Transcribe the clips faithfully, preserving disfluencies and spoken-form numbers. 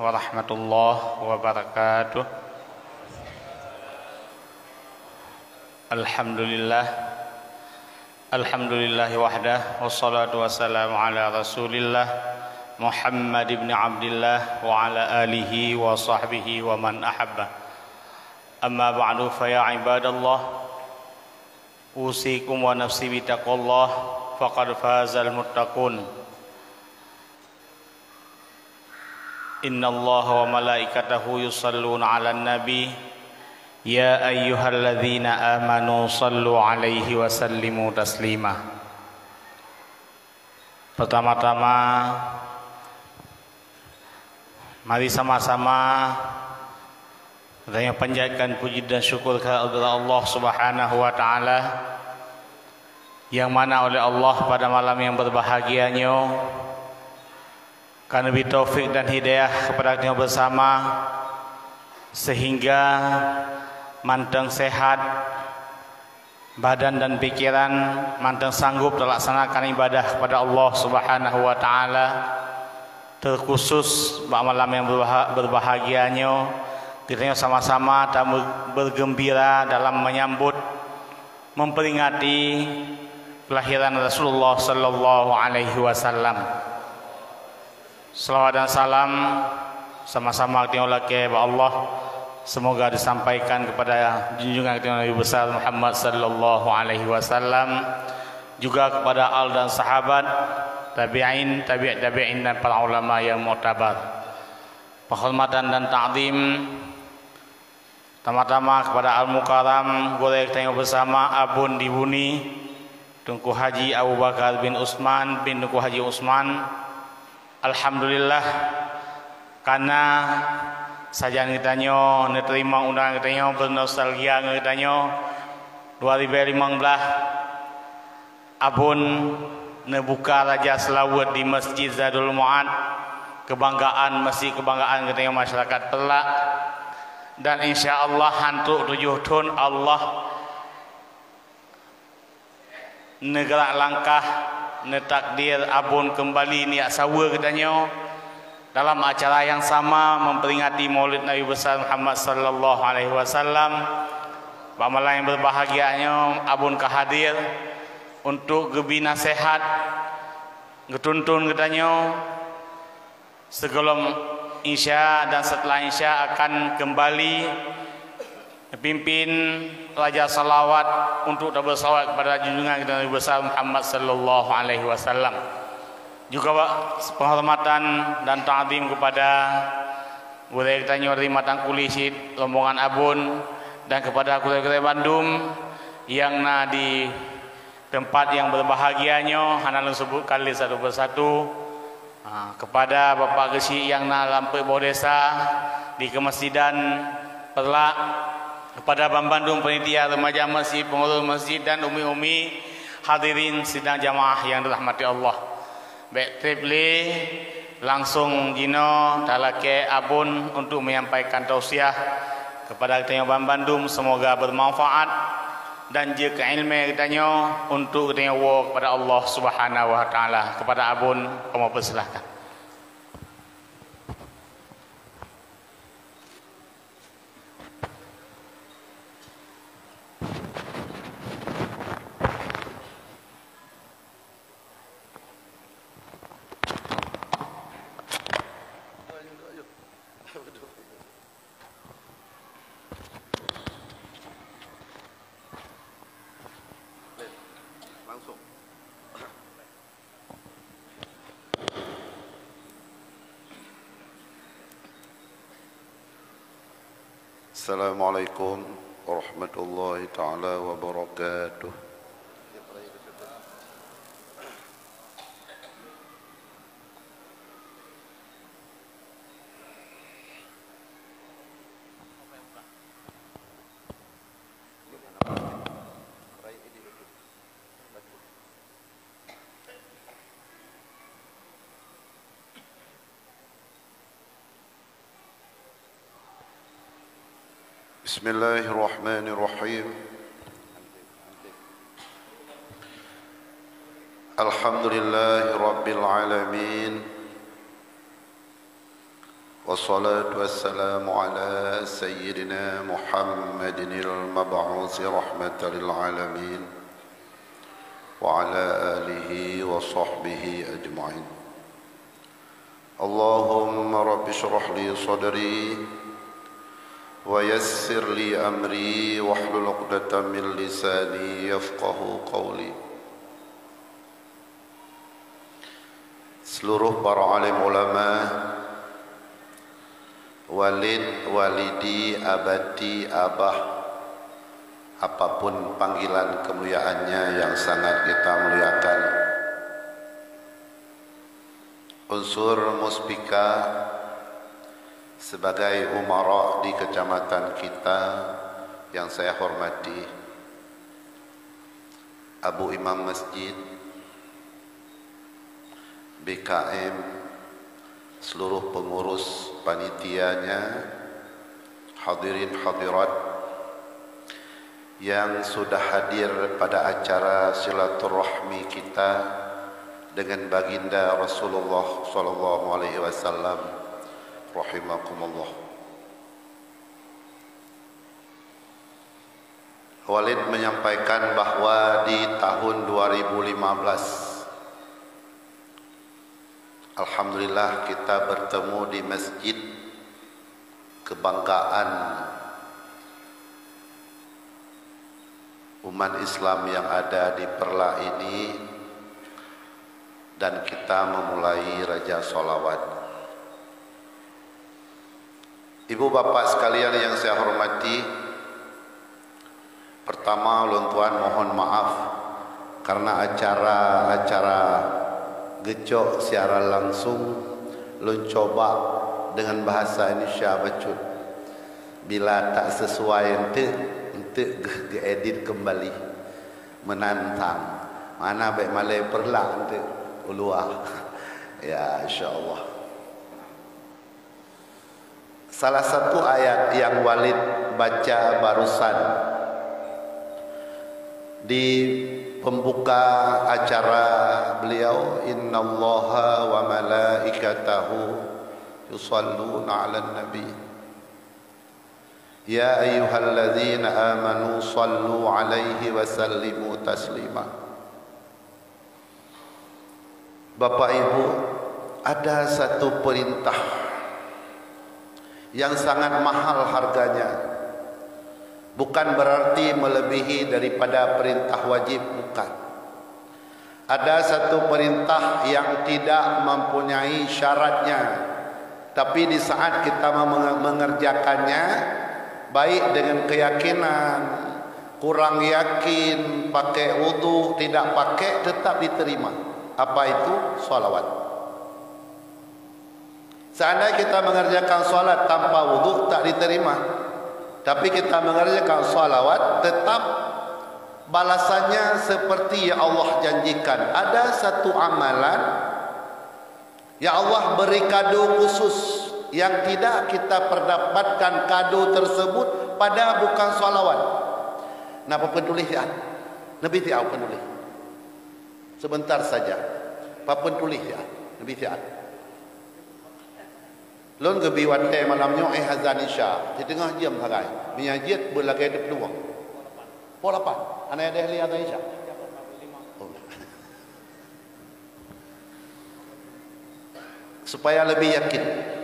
warahmatullahi wabarakatuh. Alhamdulillah. Alhamdulillahi wahdah, wassalatu wassalamu ala Rasulillah, Muhammad ibn Abdillah, wa ala alihi wa sahbihi wa man ahabba. Amma ba'du, fa ya ibadallah, usikum wa nafsi bitaqwallah, faqad fazal muttaqun. Innallaha wa malaikatahu yusalluna 'alan nabi, ya ayyuhalladzina amanu sallu 'alaihi wa sallimu taslima. Pertama-tama, mari sama-sama geutanyoe panjatkan puji dan syukur keuhadrat Allah Subhanahu wa Ta'ala, yang mana oleh Allah pada malam yang berbahagia nyoe ka neubri taufik dan hidayah kepada geutanyoe bersama, sehingga mantong sehat badan dan pikiran, mantong sanggup talaksanakan ibadah kepada Allah Subhanahu wa Ta'ala. Terkhusus bak malam yang berbaha-, berbahagia nyoe, geutanyoe sama-sama ta-, bergembira dalam menyambut, memperingati kelahiran Rasulullah sallallahu alaihi wasallam. Salawat dan salam sama-sama geutanyoe lakée bak Allah, semoga disampaikan kepada junjungan geutanyoe Nabi besar Muhammad sallallahu alaihi wasallam, juga kepada al dan sahabat, tabi'in, tabi'ut tabi'in, dan para ulama yang muktabar. Penghormatan dan takzim pertama-tama kepada Al-Mukarram gurée geutanyoe bersama Abon di Buni, Teungku Haji Abu Bakar bin Usman bin Teungku Haji Usman. Alhamdulillah, kana sajan geutanyoe neuteurimong undangan geutanyoe, bernostalgia ngon geutanyoe, dua ribée limong blaih Abon neubuka Raja Seulaweuet di Masjid Zadul Ma'ad, keubanggaan, masjid keubanggaan geutanyoe masyarakat Peureulak. Dan insya Allah, han trok tujoh thon, Allah neugeurak langkah, neutakdir Abon keumbali neujak saweue geutanyoe dalam acara nyang sama memperingati Maulid Nabi Besar Muhammad sallallahu alaihi wasallam. Bak malam nyang berbahagia nyoe, Abon ka hadir untuk geubri naseuhat, geutuntun geutanyoe sigohlom Isya dan setelah Isya akan keumbali pimpin Raja Salawat untuk tabeusalawat kepada junjungan geutanyoe Nabi Besar Muhammad sallallahu alaihi wasallam. Juga penghormatan dan takzim kepada gurée geutanyoe dari Matang Kuli cit rombongan Abon dan kepada gurée-gurée bandum nyang na di teumpat nyang berbahagia nyoe, hana lôn seubutkan lé satu persatu. Ha, kepada Bapak Geuchik nyang na lam peuet boh desa di Keumeusidan Peureulak, kepada banmandum panitia remaja masjid, pengurus masjid dan umi-umi, hadirin sidang jamaah nyang dirahmati Allah. Bék treb lé, langsong jinoe talakée Abon untuk menyampaikan tausiah kepada geutanyoe banmandum, semoga bermanfaat dan jeuet keu iéleumé geutanyoe untuk geutanyoe woe kepada Allah Subhanahu wa Taala. Kepada Abon, kamoe persilahkan. Langsung. Assalamualaikum warahmatullahi taala wabarakatuh. Bismillahirrahmanirrahim. Alhamdulillahirabbil alamin. والصلاة والسلام على سيدنا محمد المبعوث رحمة للعالمين وعلى آله وصحبه أجمعين. اللهم رب اشرح لي صدري ويسر لي أمري واحلل عقدة من لساني يفقه قولي. Seluruh para alim ulama, walid, walidi, abati, abah, apapun panggilan kemuliaannya yang sangat kita muliakan. Unsur Muspika sebagai umara di kecamatan kita yang saya hormati, Abu Imam Masjid, B K M, seluruh pengurus panitianya, hadirin hadirat yang sudah hadir pada acara silaturahmi kita dengan Baginda Rasulullah sallallahu alaihi wasallam, rahimakumullah. Walid menyampaikan bahwa di tahun dua ribu lima belas, alhamdulillah, kita bertemu di masjid kebanggaan umat Islam yang ada di Perla ini, dan kita memulai Raja Salawat. Ibu bapak sekalian yang saya hormati, pertama ulôn tuan mohon maaf karena acara-acara geucok siaran langsung lôn coba dengan bahasa Indonesia bacut. Bila tak sesuai enteuk, enteuk geu-, geuedit kembali. Meunan tan. Mana bèk malèe Perla enteuk u luwa. Ya, insya Allah. Salah satu ayat yang Walid baca barusan di pembuka acara beliau, "Innallaha wa malaikatahu yusalluna 'alan nabi. Ya ayyuhalladzina amanu sallu 'alaihi wa sallimu taslima." Bapak Ibu, ada satu perintah yang sangat mahal harganya. Bukan berarti melebihi daripada perintah wajib, bukan. Ada satu perintah yang tidak mempunyai syaratnya, tapi di saat kita menge-, mengerjakannya, baik dengan keyakinan, kurang yakin, pakai wudu, tidak pakai, tetap diterima. Apa itu? Salawat. Seandai kita mengerjakan salat tanpa wudu, tak diterima. Tapi kita mengerjakan salawat, tetap balasannya seperti yang Allah janjikan. Ada satu amalan yang Allah beri kado khusus yang tidak kita perdapatkan kado tersebut pada bukan salawat. Napa peunuléh ya? Nabi tiap peunuléh. Sebentar saja. Papeun tuléh ya, Nabi siat. Lôn geubi watèe malam nyoe, eh, azan Isya, siteungoh jeuem sagai. Meunyo jeuet beulagèe teuplueng. Poh lapan. Hana deh lé azan Isya. Oh. Supaya lebih yakin.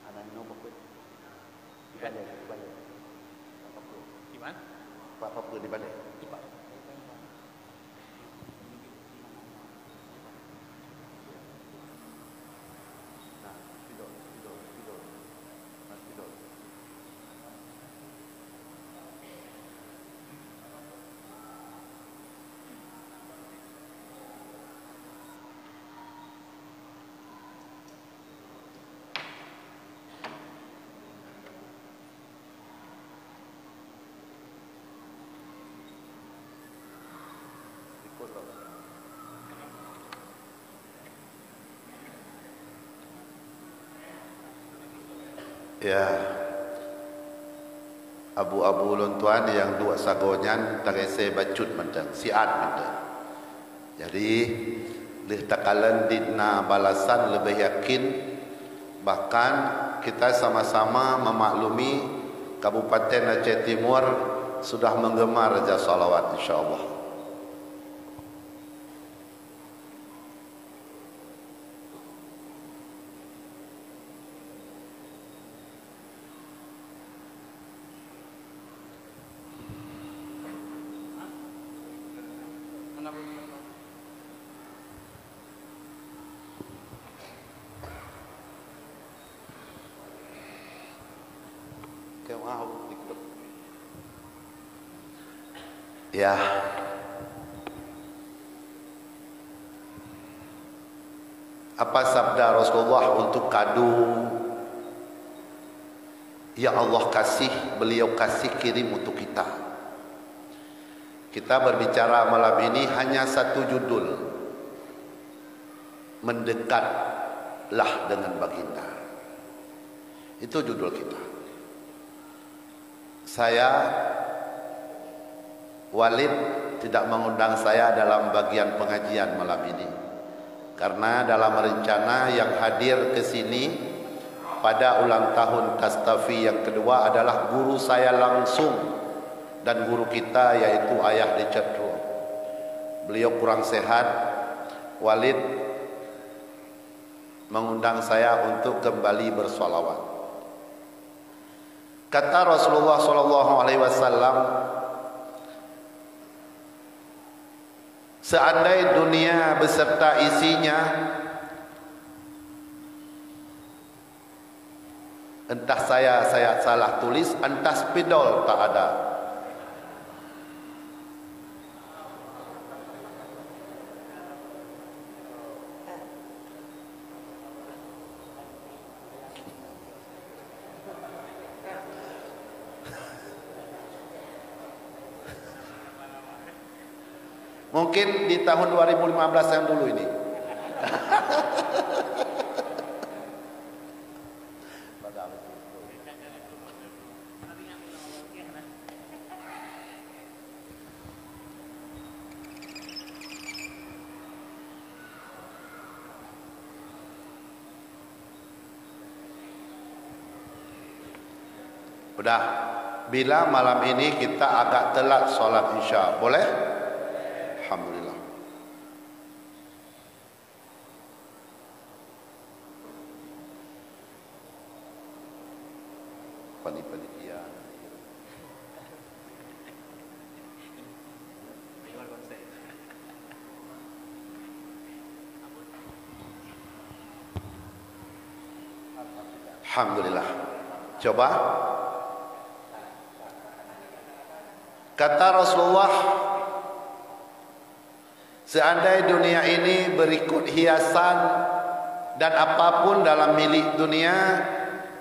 Hana inong papeuen. Di balèe, di balèe. Di mana? Pak papeuen di balèe. Nah, spidol, spidol, spidol. Nah, spidol. Ya, abu-abu ulôn tuan nyang duek sagoe nyan tagese bacut mantong, siat mantong. Jadi, lheueh takalon dit na balasan leubeh yakin, bahkan kita sama-sama memaklumi Kabupaten Aceh Timur sudah menggemar Raja Salawat, insya Allah. Ya. Apa sabda Rasulullah untuk kado yang Allah kasih, beliau kasih kirim untuk kita? Kita berbicara malam ini hanya satu judul, Mendekatlah dengan Baginda. Itu judul kita. Saya, Walid, tidak mengundang saya dalam bagian pengajian malam ini. Karena dalam rencana yang hadir ke sini pada ulang tahun Kastafi yang kedua adalah guru saya langsung dan guru kita, yaitu Ayah Richard Rohr. Beliau kurang sehat, Walid mengundang saya untuk kembali bersolawat. Kata Rasulullah sallallahu alaihi wasallam, "Seandai dunia beserta isinya," entah saya, saya salah tulis, entah spidol tak ada. Mungkin di tahun dua ribu lima belas yang dulu ini. Udah, bila malam ini kita agak telat sholat Isya, boleh? Alhamdulillah. Panitia. Alhamdulillah. Coba. Kata Rasulullah, "Seandai dunia ini berikut hiasan dan apapun dalam milik dunia,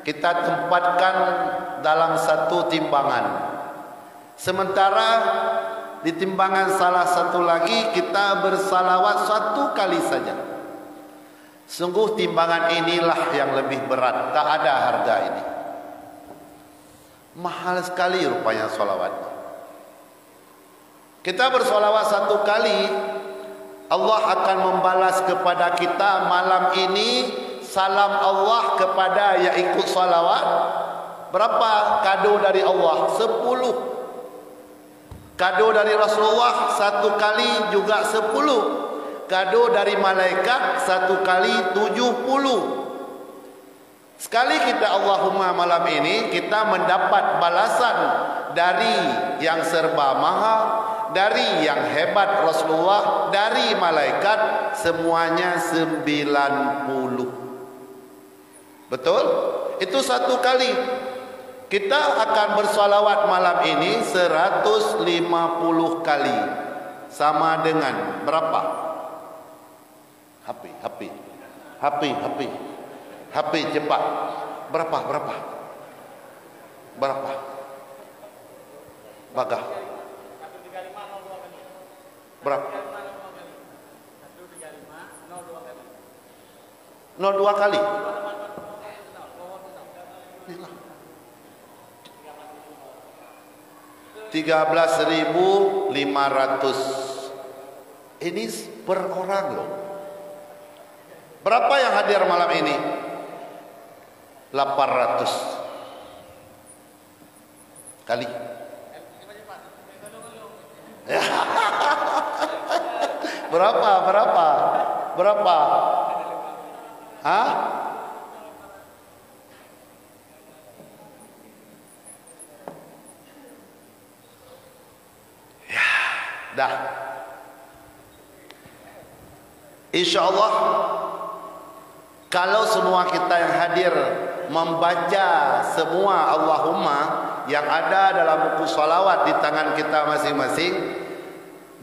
kita tempatkan dalam satu timbangan. Sementara di timbangan salah satu lagi, kita bersalawat satu kali saja. Sungguh timbangan inilah yang lebih berat, tak ada harga ini." Mahal sekali rupanya salawat. Kita bersalawat satu kali, Allah akan membalas kepada kita malam ini salam Allah kepada yang ikut salawat. Berapa kado dari Allah? Sepuluh. Kado dari Rasulullah satu kali juga sepuluh. Kado dari malaikat satu kali tujuh puluh. Sekali kita Allahumma malam ini, kita mendapat balasan dari yang serba maha, dari yang hebat Rasulullah, dari malaikat, semuanya sembilan puluh. Betul? Itu satu kali. Kita akan bersalawat malam ini seratus lima puluh kali. Sama dengan berapa? Hapi, hapi. Hapi, hapi. Hapi, cepat. Berapa, berapa? Berapa? Bagah. Berapa? Nol dua kali. Tiga belas ribu lima ratus. Ini per orang loh. Berapa yang hadir malam ini? Delapan ratus kali. Berapa? Berapa? Berapa? Hah? Ya, dah. Insya Allah, kalau semua kita yang hadir membaca semua Allahumma yang ada dalam buku salawat di tangan kita masing-masing,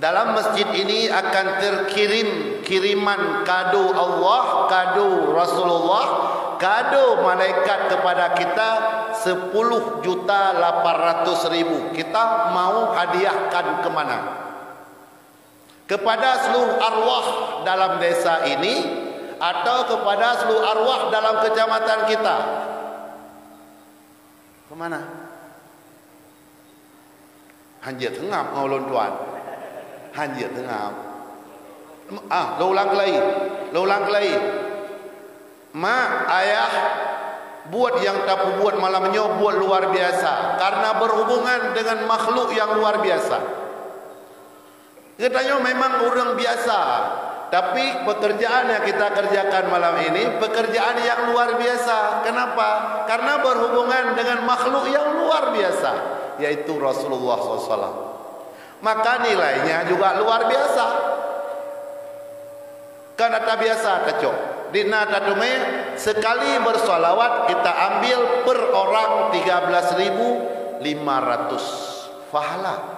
dalam masjid ini akan terkirim kiriman kado Allah, kado Rasulullah, kado malaikat kepada kita sepuluh juta lapan ratus ribu. Kita mau hadiahkan ke mana? Kepada seluruh arwah dalam desa ini atau kepada seluruh arwah dalam kecamatan kita? Ke mana? Hanjeuet seungab ngon ulôn tuan. Hanjeuet seungab. Ah, lôn ulang keulai. Lôn ulang keulai. Mak, ayah, buet nyang tapeubuet malam nyoe buet luar biasa karena berhubungan dengan makhluk yang luar biasa. Geutanyoe memang ureuëng biasa, tapi pekerjaan yang kita kerjakan malam ini pekerjaan yang luar biasa. Kenapa? Karena berhubungan dengan makhluk yang luar biasa, yaitu Rasulullah sallallahu alaihi wasallam. Maka nilainya juga luar biasa. Kan ata biasa tacok. Di na tateumé sekali bersolawat kita ambil per orang tiga belas ribu lima ratus pahala.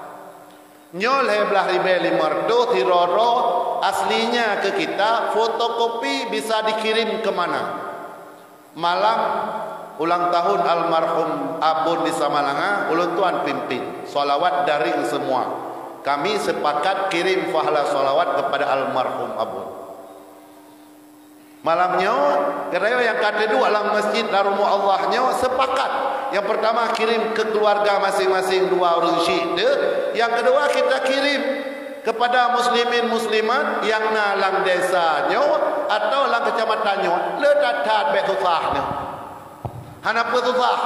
Nyoe lhée blaih ribée limong reutôh sidroe-droe aslinya keu kita, fotokopi bisa dikirim ke mana? Malam ulang tahun almarhum Abon di Samalanga, ulôn tuan pimpin. Salawat daring semua. Kami sepakat kirim pahala salawat kepada almarhum Abon. Malam nyoe, geutanyoe nyang ka teuduek lam masjid lam rumoh Allah nyoe sepakat. Nyang pertama kirim ke keluarga masing-masing dua ureuëng syik teuh. Nyang kedua kita kirim kepada muslimin muslimat nyang na lam desa nyoe atau lam kecamatan nyoe. Le that-that bék susah nyoe. Hana peue susah.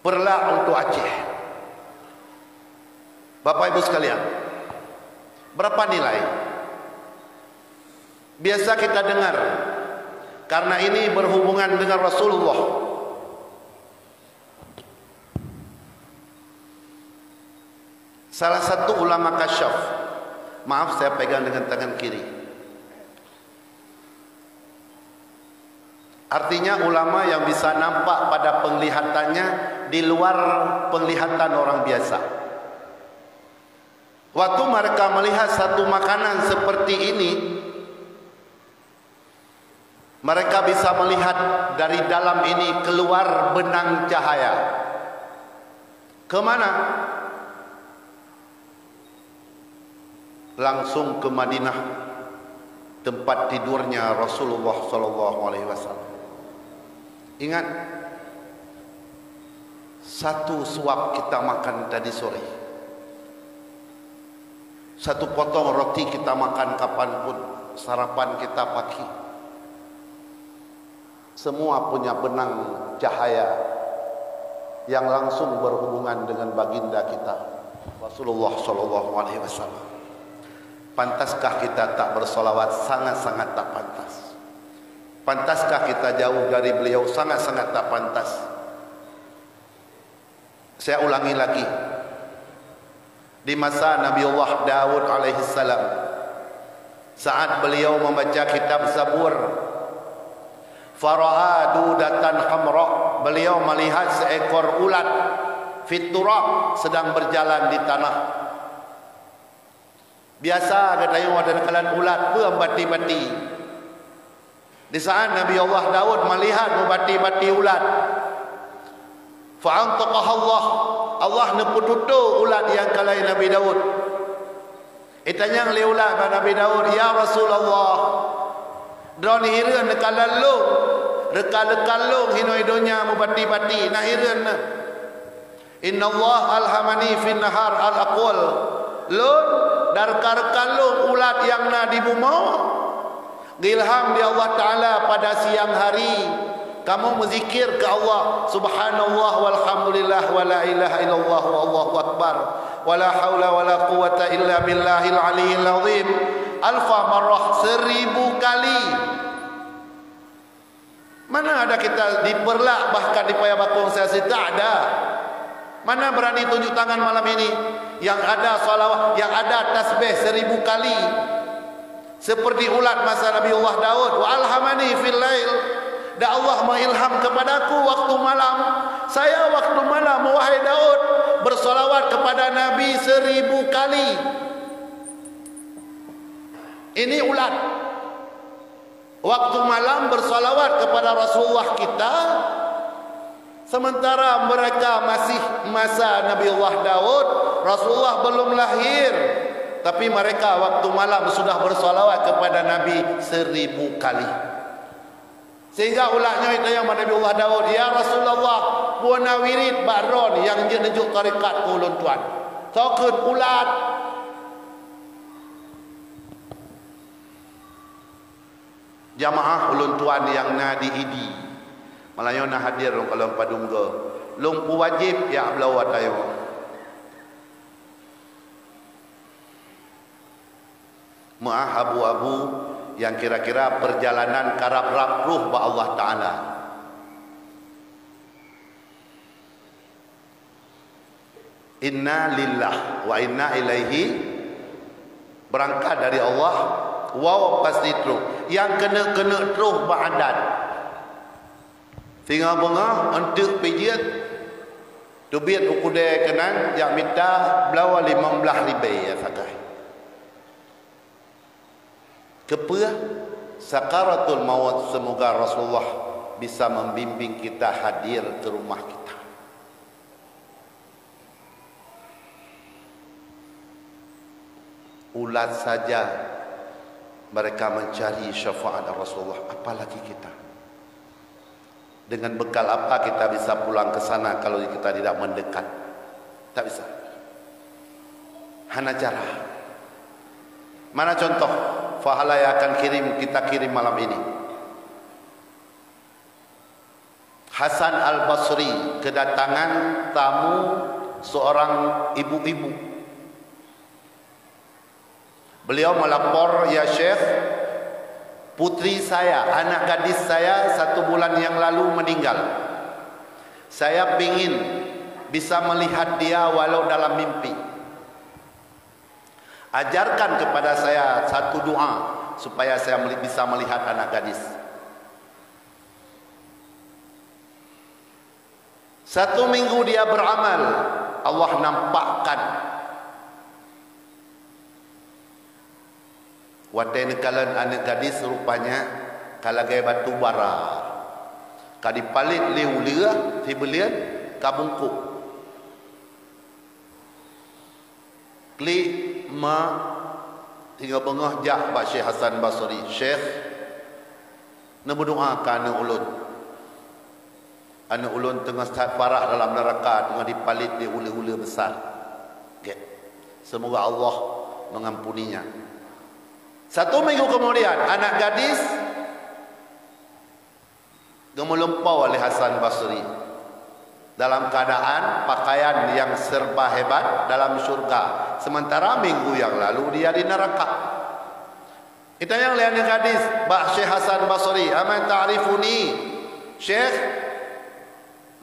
Peureulak untuk Aceh. Bapak Ibu sekalian, berapa nilai? Biasa kita dengar, karena ini berhubungan dengan Rasulullah. Salah satu ulama kasyaf, maaf saya pegang dengan tangan kiri. Artinya ulama yang bisa nampak pada penglihatannya di luar penglihatan orang biasa. Waktu mereka melihat satu makanan seperti ini, mereka bisa melihat dari dalam ini keluar benang cahaya. Kemana? Langsung ke Madinah, tempat tidurnya Rasulullah sallallahu alaihi wasallam. Ingat, satu suap kita makan tadi sore, satu potong roti kita makan kapanpun, sarapan kita pagi, semua punya benang cahaya yang langsung berhubungan dengan baginda kita, Rasulullah sallallahu alaihi wasallam. Pantaskah kita tak bersolawat? Sangat-sangat tak pantas. Pantaskah kita jauh dari beliau? Sangat-sangat tak pantas. Saya ulangi lagi. Di masa Nabiullah Daud alaihissalam, saat beliau membaca kitab Zabur, fara'a dudatan hamra, beliau melihat seekor ulat, fit turab, sedang berjalan di tanah. Biasa geutanyoe takalon ulat, peue bati-bati. Di saat Nabi Allah Daud melihat meubati-bati ulat, fa antaqaha Allah, Allah neupeututoe ulat nyang kalai Nabi Daud. Itanyong lé ulat bak Nabi Daud, "Ya Rasulullah, Droeneuh hireuen neukalon lôn, reuka-reuka lôn hinoe donya meubati-bati, na hireuen na. Innallaha alhamani fin nahar al aqwal. Lôn dan reuka-reuka lôn ulat nyang na di bumoe, geuilham di Allah Taala pada siang hari. Kamoe meuzikir keu Allah, subhanallah walhamdulillah wa la ilaha illallah wallahu akbar. Wa la haula wa la quwwata illa billahil aliyyil azim. Alfa marrah, seribu kali. Mana ada kita diperlak bahkan di paya bakong saya sita ada. Mana berani tunjuk tangan malam ini yang ada salawat, yang ada tasbih seribu kali? Seperti ulat masa Nabiullah Daud, "Wa alhamani fil lail." Dan Allah mengilham kepadaku waktu malam. Saya waktu malam, wahai Daud, bersalawat kepada Nabi seribu kali. Ini ulat. Waktu malam bersalawat kepada Rasulullah kita, sementara mereka masih masa Nabiullah Daud, Rasulullah belum lahir, tapi mereka waktu malam sudah bersalawat kepada Nabi seribu kali. Sehingga ulat nyoe itanyong bak Nabiullah Daud, "Ya Rasulullah, peue na wirid bak droe nyang jeuet neujok tarekat keu ulôn tuan?" Soe kheun ulat. Jamaah ulôn tuan nyang na di Idi, malam nyoe na hadir lôn kalon padum goe. Lôn peuwajéb jak bloe watayong. Meuah abu-abu nyang kira-kira perjalanan karab-rab troh bak Allah Taala. Inna lillah wa inna ilaihi, berangkat dari Allah, wow pasti troh. Nyang keuneuk-keuneuk troh bak adat. Singoh beungoh, eunteuk pijeuet, teubiet u keudè keunan, jak mita bloe limong blaih ribèe sagai. Keupeue? Sakaratul maut, semoga Rasulullah bisa membimbing kita hadir ke rumah kita. Ulat saja mereka mencari syafaat Rasulullah, apalagi kita. Dengan bekal apa kita bisa pulang ke sana kalau kita tidak mendekat? Tak bisa. Hana cara. Mana contoh pahala yang akan kirim kita kirim malam ini? Hasan Al-Basri kedatangan tamu seorang ibu-ibu. Beliau melapor, "Ya Syekh, putri saya, anak gadis saya satu bulan yang lalu meninggal. Saya pingin bisa melihat dia walau dalam mimpi. Ajarkan kepada saya satu doa supaya saya meli-, bisa melihat anak gadis." Satu minggu dia beramal, Allah nampakkan. Watèe neukalon aneuk gadis rupanya ka lagèe batu bara, ka dipalét lé uleue sibuleuen, ka bungkôk. Klik ma, singoh beungoh jak bak Syekh Hasan Basri, "Syekh, neumeudoa keu aneuk ulôn. Aneuk ulôn teungoh that parah dalam neuraka, teungoh dipalét lé uleue-uleue besar. Gèt. Semoga Allah mengampuninya." Satu minggu kemudian, anak gadis geumeulimpau lé Hasan Basri dalam keadaan pakaian yang serba hebat dalam syurga, sementara minggu yang lalu dia di neraka. Itanyong lé aneuk gadis bak Syekh Hasan Basri, "Aman ta'rifuni? Syekh,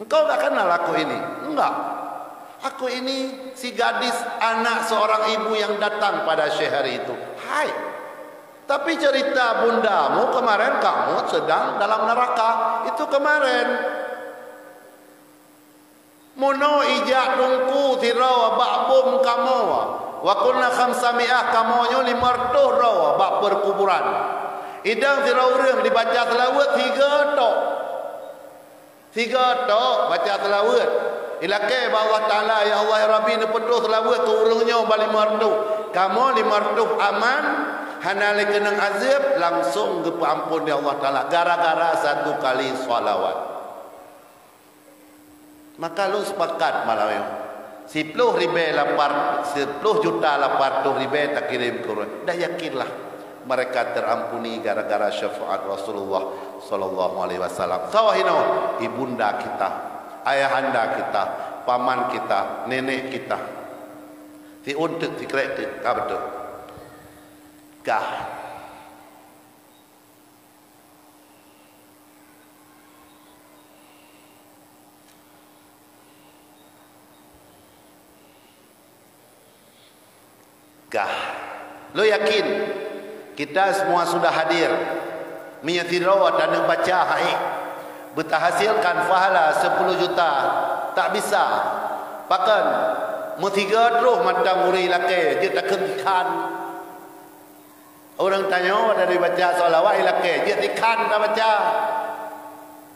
engkau tak kenal aku ini?" "Enggak. Aku ini si gadis anak seorang ibu yang datang pada Syekh hari itu." "Hai. Tapi cerita bundamu kemarin kamu sedang dalam neraka. Itu kemarin. Meunoe ijak teungku sidroe bak bom kamoe. Wa kunna khamsa mi'ah, kamoe nyoe limong reutôh droe bak perkuburan. Idong sidroe ureueng dibaca seulaweuet sigoe tok. Sigoe tok baca seulaweuet. Ilakèe bak Allah Taala, 'Ya Allah, ya Rabbi, neupeutrôh seulaweuet keu ureueng nyoe bak limong reutôh. Kamoe limong reutôh aman, Hana lé keunong azab, langsong geupeuampon lé Allah Taala gara-gara satu kali salawat. Maka lôn sepakat malam nyoe, siploh ribée lapar, siploh juta lapar ploh ribée takirém keu ureuëng. Dan yakinlah, mereka terampuni gara-gara syafaat Rasulullah sallallahu alaihi wasallam. Sawa hinoe, ibunda kita, ayahanda kita, paman kita, nenek kita. Siôn teuk, sikrek teuk, ka beutôi. Kah. Kah. Lôn yakin, kita semua sudah hadir. Meunyoe sidroe taneuk baca hai, beutahasilkan pahala sepuluh juta, tak bisa. Pakon? Meusigoe troh mantong ureuëng lakée, jeuet takheun khan. Ureuëng tanyoe dari baca salawat ilakée, jeuet dikhan tabaca.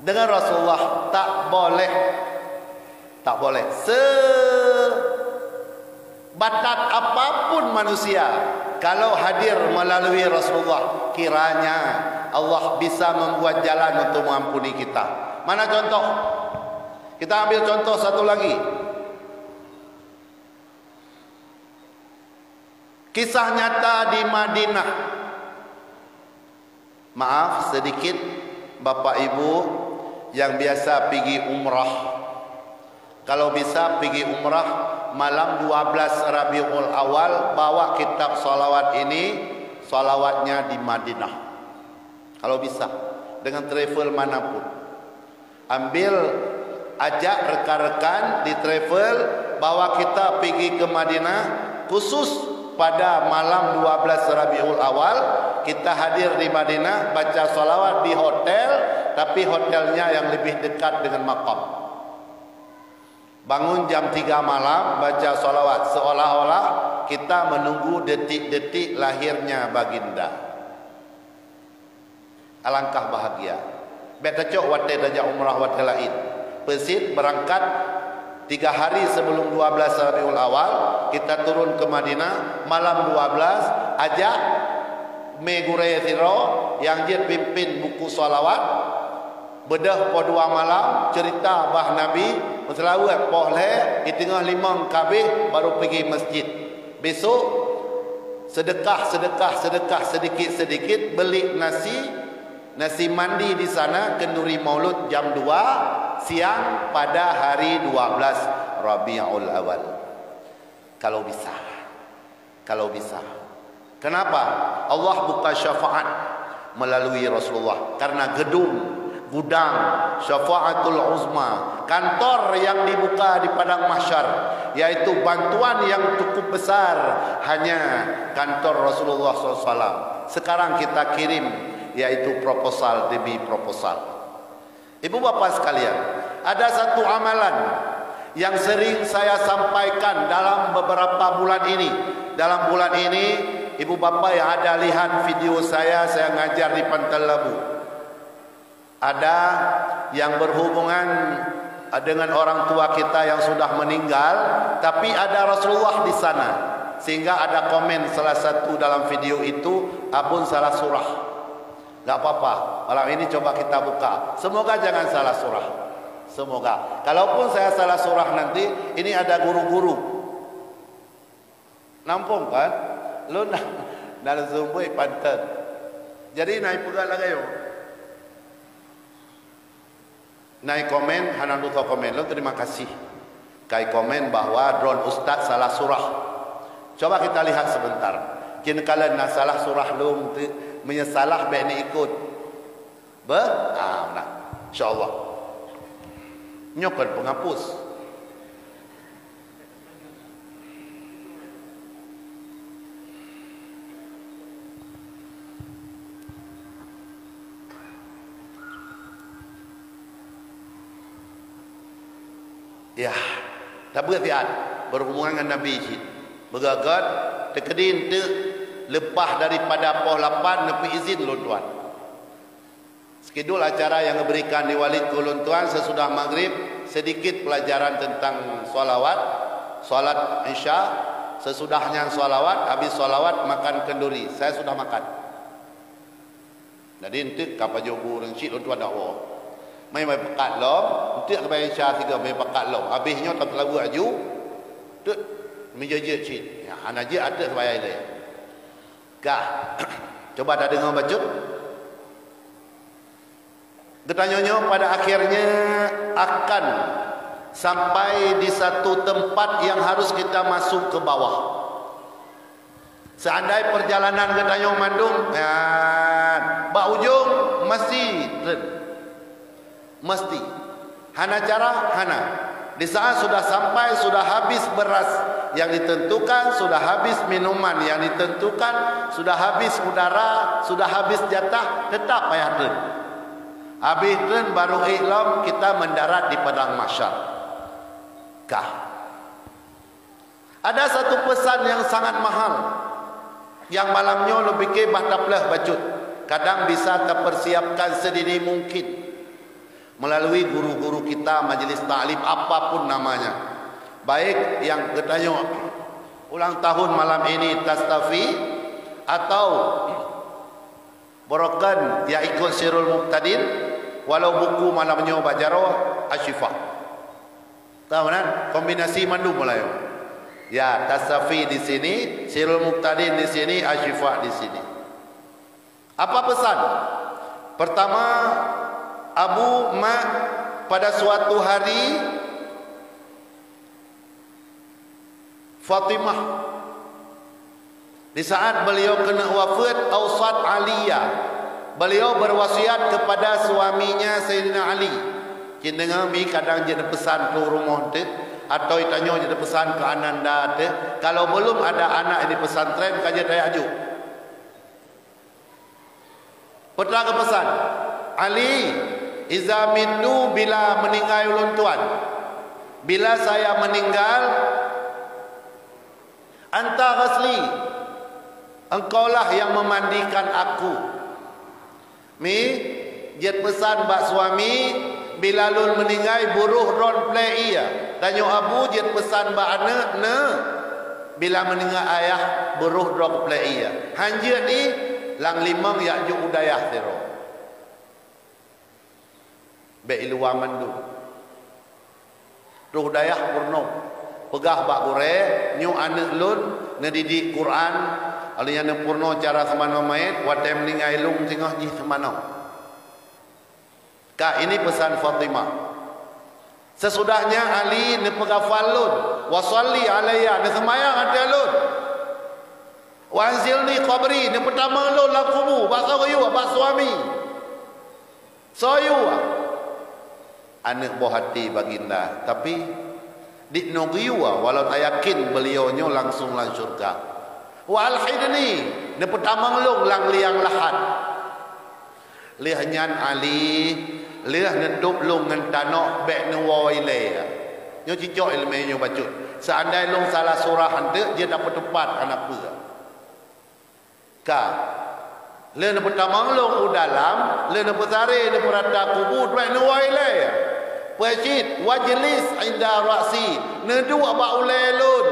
Dengan Rasulullah, tak boleh. Tak boleh. Sebatat apapun manusia, kalau hadir melalui Rasulullah, kiranya Allah bisa membuat jalan untuk mengampuni kita. Mana contoh? Kita ambil contoh satu lagi. Kisah nyata di Madinah. Maaf sedikit, Bapak Ibu yang biasa pigi umrah. Kalau bisa pigi umrah malam dua belas Rabiul Awal, bawa kitab salawat ini, salawatnya di Madinah. Kalau bisa, dengan travel manapun. Ambil, ajak rekan-rekan di travel, bawa kita pigi ke Madinah, khusus pada malam dua belas Rabiul Awal, kita hadir di Madinah, baca salawat di hotel, tapi hotelnya yang lebih dekat dengan makam. Bangun jam tiga malam, baca salawat, seolah-olah kita menunggu detik-detik lahirnya baginda. Alangkah bahagia. Bék tacok watée tajak umrah watée laén. Peusit beurangkat tiga hari sebelum dua belas Rabiul Awal, kita turun ke Madinah, malam dua belas, ajak mé gurée sidroe nyang jeuet pimpin buku salawat, beudôh poh dua malam, ceurita bah Nabi, meuseulaweuet poh lhée, di teungoh limong ka abéh, baru pigi masjid. Besok, sedekah, sedekah, sedekah, sedikit-sedikit, beli nasi, nasi mandi di sana, kenduri maulud jam dua siang pada hari dua belas Rabiul Awal. Kalau bisa. Kalau bisa. Kenapa? Allah buka syafaat melalui Rasulullah. Karena gedung, gudang, syafaatul uzma, kantor yang dibuka di padang mahsyar, yaitu bantuan yang cukup besar, hanya kantor Rasulullah sallallahu alaihi wasallam. Sekarang kita kirim, yaitu proposal demi proposal. Ibu bapa sekalian, ada satu amalan yang sering saya sampaikan dalam beberapa bulan ini. Dalam bulan ini, ibu bapa yang ada lihat video saya, saya ngajar di Pantai Labu. Ada yang berhubungan dengan orang tua kita yang sudah meninggal, tapi ada Rasulullah di sana. Sehingga ada komen salah satu dalam video itu, "Abon salah surah." Gak apa-apa, malam ini coba kita buka. Semoga jangan salah surah. Semoga. Kalaupun saya salah surah nanti, ini ada guru-guru. Nampung kan? Lôn na, na leusumbui panten. Jadi, na ipeugah lagée nyoe. Na ikomen, hana lôn tutoe komen. Lôn terima kasih. Ka ikomen bahwa droen ustaz salah surah. Coba kita lihat sebentar. Kira kalau na salah surah lôn, meunyoe salah bék neuikot. Beh? Ah, meunan. Insya Allah. Nyoe kon penghapus. Ya, tabeuet siat berhubungan ngon Nabi cit. Beugöt-göt, teukeudi enteuk leupah daripada poh lapan neupeuizin lôn tuan. Skedul acara yang diberikan di Walid keu lôn tuan sesudah maghrib, sedikit pelajaran tentang salawat, salat Isya, Sesudah nyan salawat, habis salawat makan kenduri. Saya sudah makan. Jadi, enteuk ka pajoh bu ureueng cit lôn tuan dakwa. Mai, mai peukat lom, enteuk ka bayang Isya sigoe, mai peukat lom. Habis nyoe tapeulabu aju, teuk meujeuet-jeuet cit. Ya, hana jeuet ateueh seubaya ilée. Kah, cuba tadeungoe bacut. Geutanyoe nyoe pada akhirnya akan sampai di satu tempat yang harus kita masuk ke bawah. Seandai perjalanan geutanyoe mandum, ya, bak ujong mesti treun. Mesti. Hana cara, hana. Di saat sudah sampai, sudah habis beras yang ditentukan, sudah habis minuman yang ditentukan, sudah habis udara, sudah habis jatah, tetap payah treun. Habis treun baru ék lom kita mendarat di padang mahsyar. Kah. Ada satu pesan yang sangat mahal yang malam nyoe lôn pike bah tapeuleueh bacut. Kadang bisa tapersiapkan sedini mungkin melalui guru-guru kita, majelis taklim, apapun namanya. Baik yang geutanyoe ulang tahun malam ini, Tastafi, atau Barokan ya ikut Sirul Mubtadin, walau buku malam nyoe bak jaroe Asyifa. Tahu kan? Kombinasi mandum mulai. Ya, Tastafi di sini, Sirul Mubtadin di sini, Asyifa di sini. Apa pesan? Pertama, Abu, Mak, pada suatu hari Fatimah, di saat beliau keuneuk wafeuet, ausat Aliya, beliau berwasiat kepada suaminya Sayyidina Ali. Cit deungoe mi kadang jeuet pesan keu rumoh teuh, atau tanyoe jeuet pesan keu Ananda teuh. Kalau belum ada anak di pesantren, ka jeuet tajak aju. Peue geupesan, "Ali, iza mitu, bila meuninggai ulôn tuan, bila saya meninggal, anta ghasli, engkaulah yang memandikan aku." Mi, jeuet pesan bak suami, bila lôn meuninggai, buroh droe plée ie. Tanyoe abu jeuet pesan bak aneuëk, "Neuëk, bila meuninggai ayah, buroh droe plée ie." Han jeuet i, lam limong jak jok u dayah sidroe. Bék i luwa mandum. Troh dayah peurunoe. Peugah bak gurée, "Nyoe aneuëk lôn neudidik Quran, lheueh nyan neupeurunoe cara seumanoe manyét, watée meuninggai lôn singoh jih seumanoe." Ka ini pesan Fatimah. Seusudahnya Ali neupeugafal lôn, "Wa shalli alayya," neuseumayang ateueh lôn. "Wa anzilni qabri," neupeutamong lôn lam kubu, bak soe geuyue, bak suami. Soe yue? Aneuëk boh até baginda, tapi di noe geuyue, walau tayakin beliau nyoe langsung lam syeuruga. "Wa alhidni," neupeutamong lôn lam liang lahat. Lheueh nyan Ali, lheueh neutôb lôn ngon tanoh, bék neuwoe ilée. Nyoe cicok iéleumé nyoe bacut. Seandai lôn salah surah hanteuk, jeuet tapeuteupat hana peue. Ka. Lheueh neupeutamong lôn u dalam, lheueh neupeusaré neupeurata kubu, bék neuwoe ilée. Peue cit, "Wajlis inda ra'si," neuduek bak ulée lôn.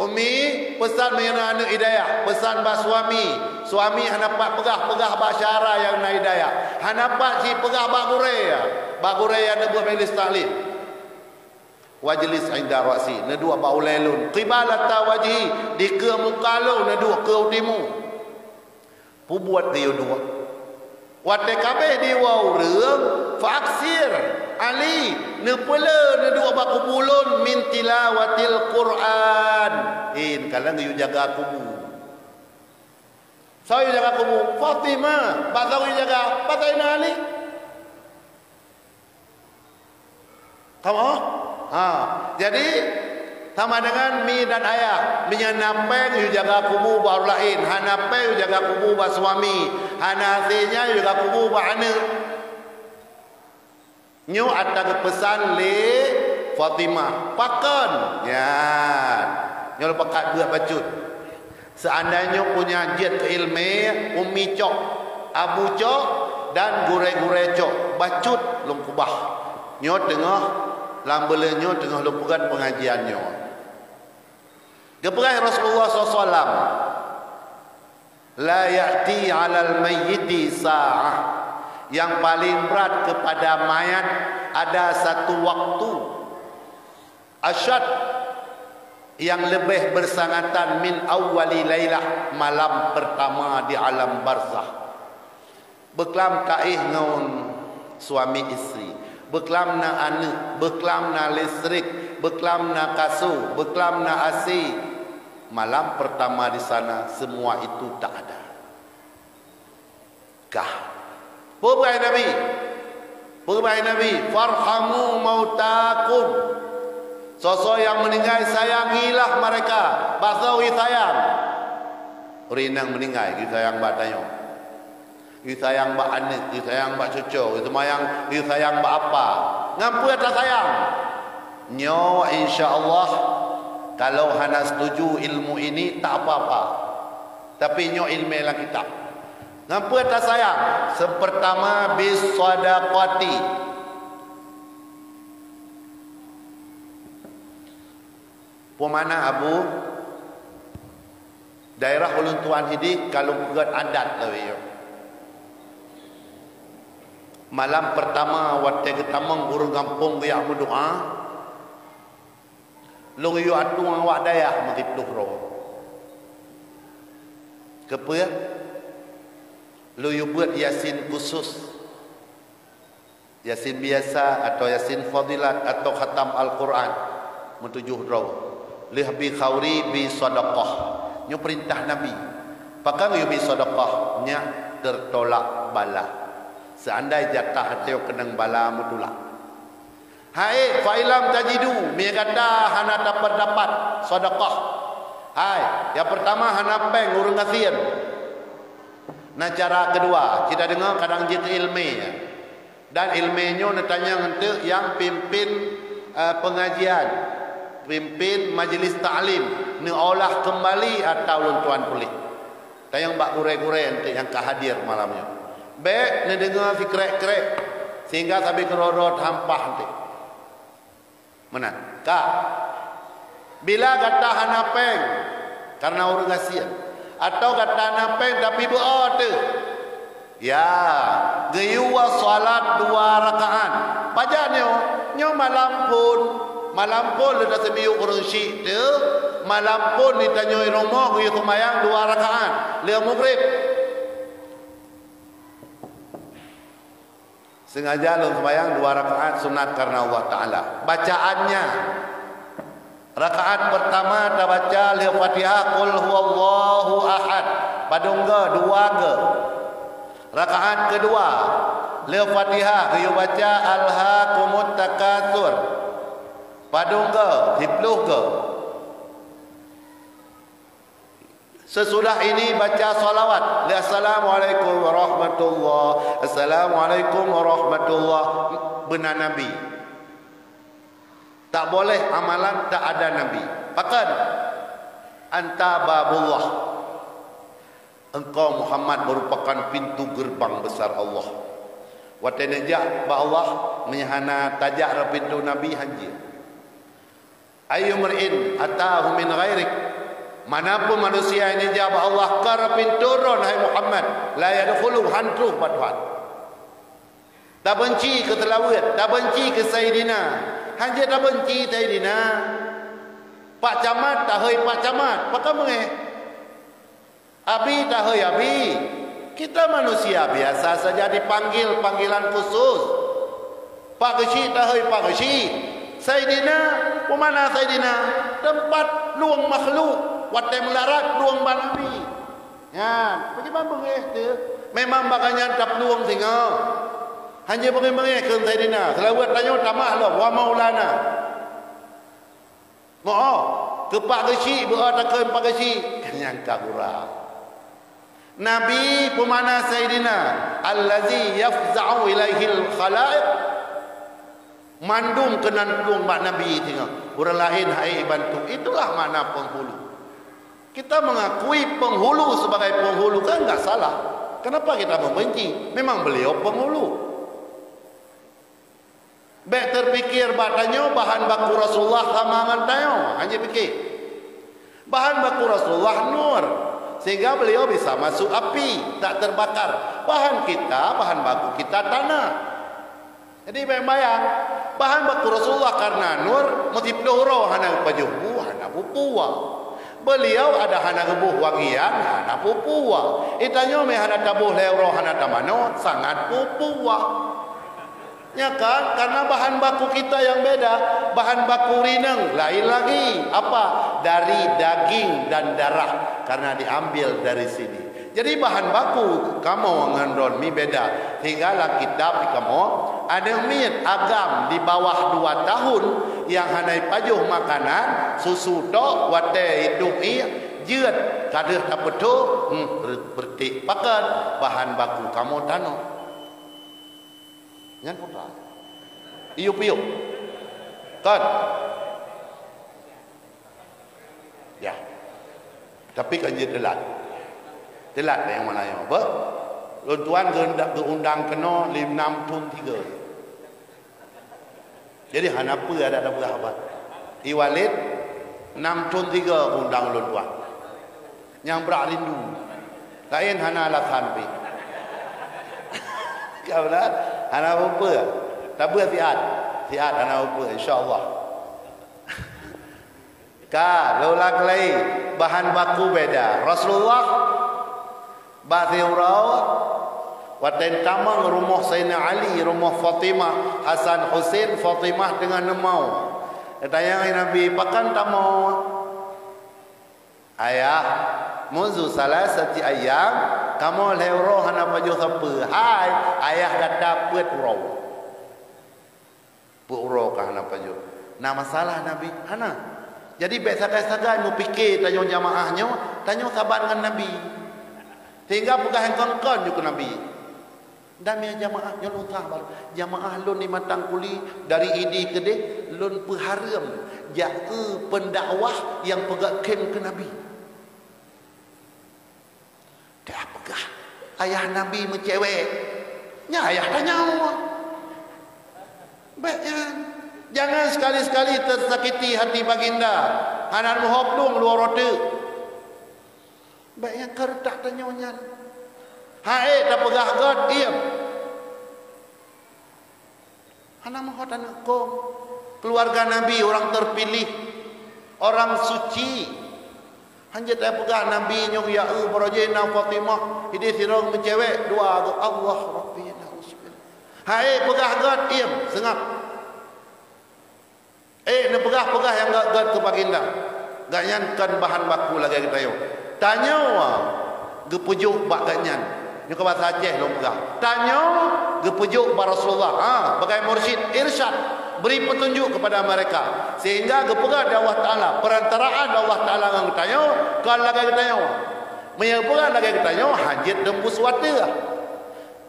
Umi, pesan meunyoe aneuëk i dayah, pesan bak suami. Suami hana pat peugah, peugah bak syedara nyang na i dayah. Hana pat cit peugah bak gurée, bak gurée nyang neubuet majlis taklim. "Wajlis inda ra'si," neuduek bak ulée lôn. "Qibalata wajhi," dikeue muka lôn, neuduek keu u timu. Peubuet geuyue duek. Watée ka abéh diwoe ureuëng, "Fa aksir, Ali, neupeule neuduek bak kubu lôn min tilawatil Quran." In, kalon geuyue jaga kubu. Soe jaga kubu? Fatimah. Bak soe jaga? Bak Saidina Ali. Kamoe? Ha. Jadi, sama dengan mi dan ayah. Meunyoe na péng, yue jaga kubu bak ureuëng laén. Hana péng, yue jaga kubu bak suami. Hana hase nyan, yue jaga kubu bak aneuëk. Nyoe ata geupeusan lé Fatimah. Pakon? Nyan. Nyoe lôn pakat buet bacut. Seandai nyoe punya jeuet keu iéleumé, umi cok, abu cok, dan gurée-gurée cok, bacut lôn keubah. Nyoe teungoh, lam buleuen nyoe teungoh lôn peugét peungajian nyoe. Geupeugah Rasulullah sallallahu alaihi wasallam, "La ya'ti 'alal mayyiti sa'ah." Yang paling berat kepada mayat, ada satu waktu asyad yang lebih bersangatan min awwali lailah, malam pertama di alam barzah. Beuklam taéh ngon suami istri, beuklam na aneuëk, beuklam na listrik, beuklam na kaso, beuklam na A C. Malam pertama di sana, semua itu tak ada. Kah. Peugah Nabi. Peugah Nabi, "Farhamu mautakum." Soe-soe nyang meuninggai, sayangilah mereka. Bak soe sayang? Ureuëng nyang meuninggai, geusayang bak tanyoe. Geusayang bak aneuëk, geusayang bak cucoe, geuseumayang, geusayang bak apa. Ngon peue tasayang? Nyoe, insya Allah, kalau hana setuju ilmu ini, tak apa-apa. Tapi nyoe ilmu lam kitab. Ngon peue tasayang? Seupeurtama, bis sadaqati. Peue makna, Abu? Daerah ulôn tuan hidéh ka lôn peugét adat lawét nyoe. Malam peurtama watée geutamong ureuëng gampông geujak meudoá, lôn yue atueng awak dayah meusiploh droe. Keupeue? Lôn yue beuet Yasin khusus. Yasin biasa atau Yasin fadilat atau khatam Al-Quran meutujoh droe. Lheueh bi khauri bi sadaqah. Nyoe peurintah Nabi. Pakon yue bi sadaqah? Nyak teutolak bala. Seandai jatah tanyoe keunong bala meutulak. Hai, fa illam tajidu, meunyoe gata hana dapat-dapat sadaqah. Hai, nyang peurtama hana péng ureuëng gasien. Na cara keudua, kita deungoe kadang jeuet ilmu. Dan ilmu nyoe neutanyong eunteuk nyang pimpin, eh, pengajian, pimpin majlis taklim, neuolah keumbali ata ulôn tuan puléh. Tanyong bak gurée-gurée eunteuk nyang ka hadir malam nyoe. Bék neudeungoe sikrek-krek, sehingga sabe keudroe-droe teuhampah eunteuk. Meunan. Ka. Bila gata hana péng karena ureuëng gasien, atau gata hana péng tapi beu-o teuh, ya, geuyue salat dua rakaat. Pajan nyoe? Nyoe malam phon. Malam phon leuda seumiyueb ureuëng syik teuh, malam phon di tanyoe rumoh geuyue seumayang dua rakaat lheueh mugrib. Sengaja lôn seumayang dua rakaat sunat karena Allah Taala. Bacaannya, rakaat peurtama tabaca lheueh Fatihah Qul Huwallahu Ahad, padum goe, dua goe. Rakaat keudua, lheueh Fatihah geuyue baca Alhaakumut Takatsur, padum goe, siploh goe. Sesudah ini baca salawat, "Assalamualaikum warahmatullah, assalamualaikum warahmatullah," beuna Nabi. Tak boleh amalan tak ada Nabi. Pakon? Anta babullah. Engkau Muhammad merupakan pintu gerbang besar Allah. Watée neujak bak Allah, meunyoe hana tajak rot pintoe Nabi, hanjeuet. Ayyu mri'in atahu min ghairik. Manapun manusia nyang jijak bak Allah ka rot pintoe droen, hai Muhammad, la yadkhulu, han troh bak Tuhan. Tabenci keu seulaweuet, tabenci keu Saidina. Hanjeuet tabenci Saidina. Pak Camat tahôi Pak Camat, pakon beungéh? Abi tahôi Abi. Kita manusia biasa saja dipanggil panggilan khusus. Pak Geuchik tahôi Pak Geuchik. Saidina, peue makna Saidina? Teumpat lueng makhluk, watée meularat lueng bak Nabi. Nyan, pakon beungéh teuh? Memang bak gobnyan taplueng singoh. Hanjeuet beungéh-beungéh kheun Saidina. Seulaweuet tanyoe tamah lom, wa maulana. Moh, keu Pak Geuchik, beu-o takheun Pak Geuchik. Nyang ka gura. Nabi peue makna Saidina, allazi yafza'u ilaihil khalaiq. Mandum keunan plueng bak Nabi singoh. Ureuëng laén han ék jibantu. Itulah makna penghulu. Kita mengakui penghulu sebagai penghulu kan enggak salah. Kenapa kita membenci? Memang beliau penghulu. Bék teupikir bak tanyoe bahan baku Rasulullah sama ngon tanyoe, hanjeuet pikir. Bahan baku Rasulullah nur, sehingga beliau bisa masuk api, tak terbakar. Bahan kita, bahan baku kita tanah. Jadi, bayang-bayang, bahan baku Rasulullah karena nur, meusiploh uroe hana geupajoh bu, hana peue-peue. Beliau ada hana geuboh wangian, hana peue-peue. Itanyoe meuhana taboh lhée uroe hana tamanoe, sangat peue-peue. Ya kan? Karena bahan baku kita yang beda. Bahan baku rineng lain lagi. Apa? Dari daging dan darah. Karena diambil dari sini. Jadi, bahan baku kamoe ngon droeneuh beda. Sehingga lam kitab kamoe, aneuk miet agam di bawah dua tahun nyang hana jipajoh makanan, susu tok, watée idong ié, jeuet ka deuh tapeutho, hmm, bertik pakan, bahan baku kamoe tanoh. Nyan peue? Iyup-iyup. Kan? Ya. Tapi kan jeuet teulat. Teulat nyang mana nyoe, apa? Lôn tuan geuunda-, geuundang keunoe lim nam thon tiga. Jadi hana peue adak tapeugah apa. I Walid nam thon tiga geuundang lôn tuan. Nyang brat rindu. Laén hana alasan pih. Ka beuna? Hana peue-peue. Tabeuet siat. Siat hana peue-peue, insya Allah. Ka, lôn lakée lé, bahan baku beda. Rasulullah bak siuroe, watée tamong rumoh Saidina Ali, rumoh Fatimah, Hasan Husein, Fatimah teungoh neumawöt. Geutanyong lé Nabi, "Pakon tamong?" "Ayah, munzu salasati ayyam, kamoe lhée uroe hana pajoh sapeue." "Hai, ayah gata peuet uroe." Peuet uroe ka hana pajoh. Na masalah Nabi? Hana. Jadi, bék sagai-sagai meupike tanyoe jamaah nyoe, tanyoe saban ngon Nabi. Sehingga peugah nyang kon-kon nyoe keu Nabi. Dan ya jamaah, nyoe lôn usah baru. Jamaah lôn di Matang Kuli, dari Idi keudeh, lôn peuhareuem jak eu pendakwah nyang peugah khem keu Nabi. Dah peugah, ayah Nabi meucewek. Nyan ayah tanyoe. Bék nyan. Jangan sekali-sekali tersakiti hati baginda. Hana meuhop dong luwa rote. Bék nyan keuretak tanyoe nyan. Hai, tapeugah gét, iem. Hana meuhot aneuk kong. Keluarga Nabi orang terpilih, orang suci. Hanjeuet tapeugah Nabi nyoe ya eu barojéh na Fatimah, ideh sidroe meucewek dua geuh, Allah Rabbi, na'udzubillah. Hai, peugah gét, iem, seungab. Eh, neupeugah-peugah nyang gét-gét keu baginda. Gobnyan kon bahan baku lagée geutanyoe. Tanyoe geupeujok bak gobnyan. Nyoe keu basa Aceh lôn peugah. Tanyoe geupeujok bak Rasulullah. Ha, bagai mursyid, irsyad, beri petunjuk kepada mereka. Sehingga geupeugah di Allah Taala, perantaraan Allah Taala ngon geutanyoe, kon lagée geutanyoe. Meunyoe geupeugah lagée geutanyoe, hanjeuet teumbus watée.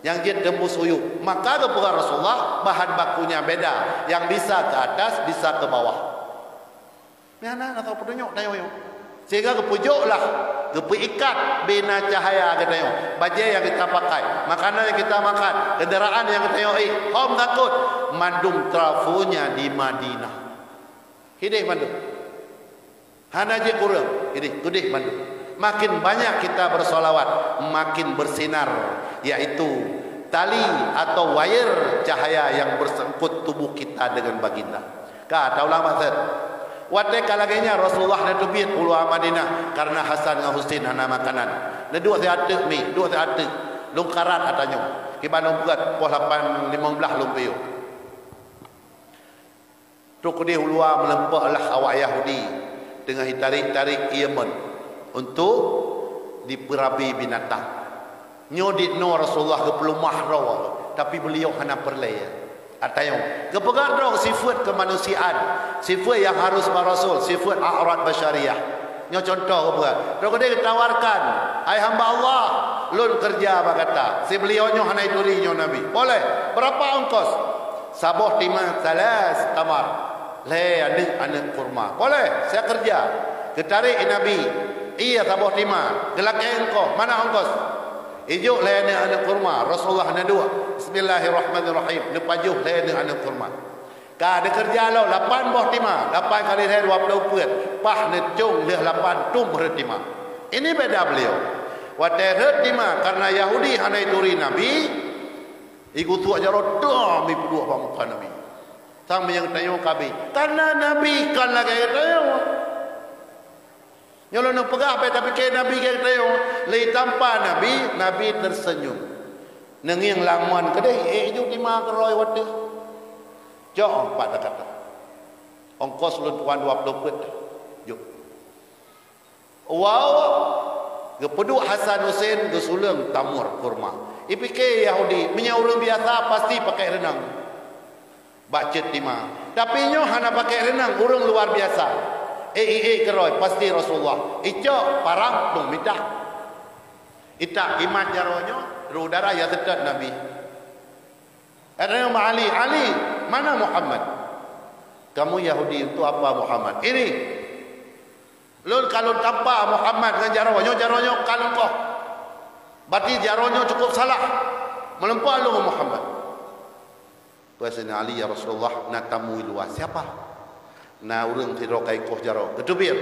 Nyang jeuet teumbus uyueb. Maka geupeugah Rasulullah, bahan bakunya beda. Nyang bisa ke atas, bisa ke bawah. Nyan na, na soe peutunyok tanyoe nyoe. Sehingga geupeujok lah, geupeuikat bina cahaya geutanyoe. Bajée nyang kita pakai, makanan nyang kita makan, kendaraan nyang geutanyoe ék, hom takot, mandum trafonya di Madinah. Hideh mandum. Hana jeuet kureueng, ideh, keudeh mandum. Makin banyak kita bersolawat, makin bersinar, yaitu tali atau wayar cahaya yang bersangkut tubuh kita dengan baginda. Ka, taulang maksud. Watée ka lagée nyan Rasulullah neuteubiet u luwa Madinah karena Hasan ngon Husein hana makanan. Neuduek siat teuk mi, duek siat teuk. Lôn karat ata nyoe. Kiban lôn peugah poh lapan limong blaih lôn piôh. Trok keudeh u luwa meulimpok lah awak Yahudi teungoh jitarék-tarék Yaman untuk dipeurabi binatang. Nyoe dinoe Rasulullah geupeulumah droe, tapi beuliau hana peureulée. Atayong geupeugah droe sifeuet keumanusiaan, sifeuet nyang harus bak Rasul, sifeuet a'rad basyariah. Nyoe cuntoh geupeugah, droe keudeh geutawarkan, "Hai hamba Allah, lôn keureuja bak gata." Si beuliau nyoe hana jituri nyoe Nabi. "Boleh, beurapa ongkos?" "Saboh timah, salas tamar, lhée aneuëk-aneuëk kurma." "Boleh, saya keureuja." Geutarék Nabi, "Iya, saboh timah, geulakée ongkos, mana ongkos?" Ijok lhée aneuëk-aneuëk kurma, Rasulullah neuduek, "Bismillahirrahmanirrahim," neupajoh lhée aneuëk-aneuëk kurma. Ka dikeureuja lom lapan boh tima, lapan kali lhèe dua ploh peuet, paih neucong lheueh lapan tôm rhot tima. Ini beda beliau. Watèe rhot tima, karena Yahudi hana jituri Nabi, jigeusuek jaroe dum jipeuduek bak muka Nabi. Sang meunyoe geutanyoe ka abéh, karena Nabi kon lagèe geutanyoe. Nyoe lôn peugah, bèk tapike Nabi gét teuh. Lé tampa Nabi, Nabi tersenyum. Neungieng lam mon keudéh, ék ju tima keurôi watèe. Cok pat takata. Ongkos lôn tuan dua ploh peuet. Jok. Wow, geupeuduek Hasan Husein geusuleueng tamur kurma. Ipike Yahudi, meunyoe ureueng biasa pasti pakai reunang. Bak ceuet tima. Tapi nyoe hana pakai reunang, ureueng luar biasa. Ék, ék, ék keurôi, pasti Rasulullah. Icok parang, peumita. Itak imat jaroe nyoe, roh darah ya seutôt Nabi. Ada yang Ali, Ali, mana Muhammad? Kamu Yahudi, untuk apa Muhammad? Ini. Lôn ka lôn tampa Muhammad ngon jaroe nyoe, jaroe nyoe ka lôn koh. Berarti jaroe nyoe cukup salah. Meulumpat lôn ngon Muhammad. Peue Saidina Ali, "Ya Rasulullah, na tamu i luwa." "Siapa?" "Na ureueng sidroe ka ikoh jaroe." Geuteubiet.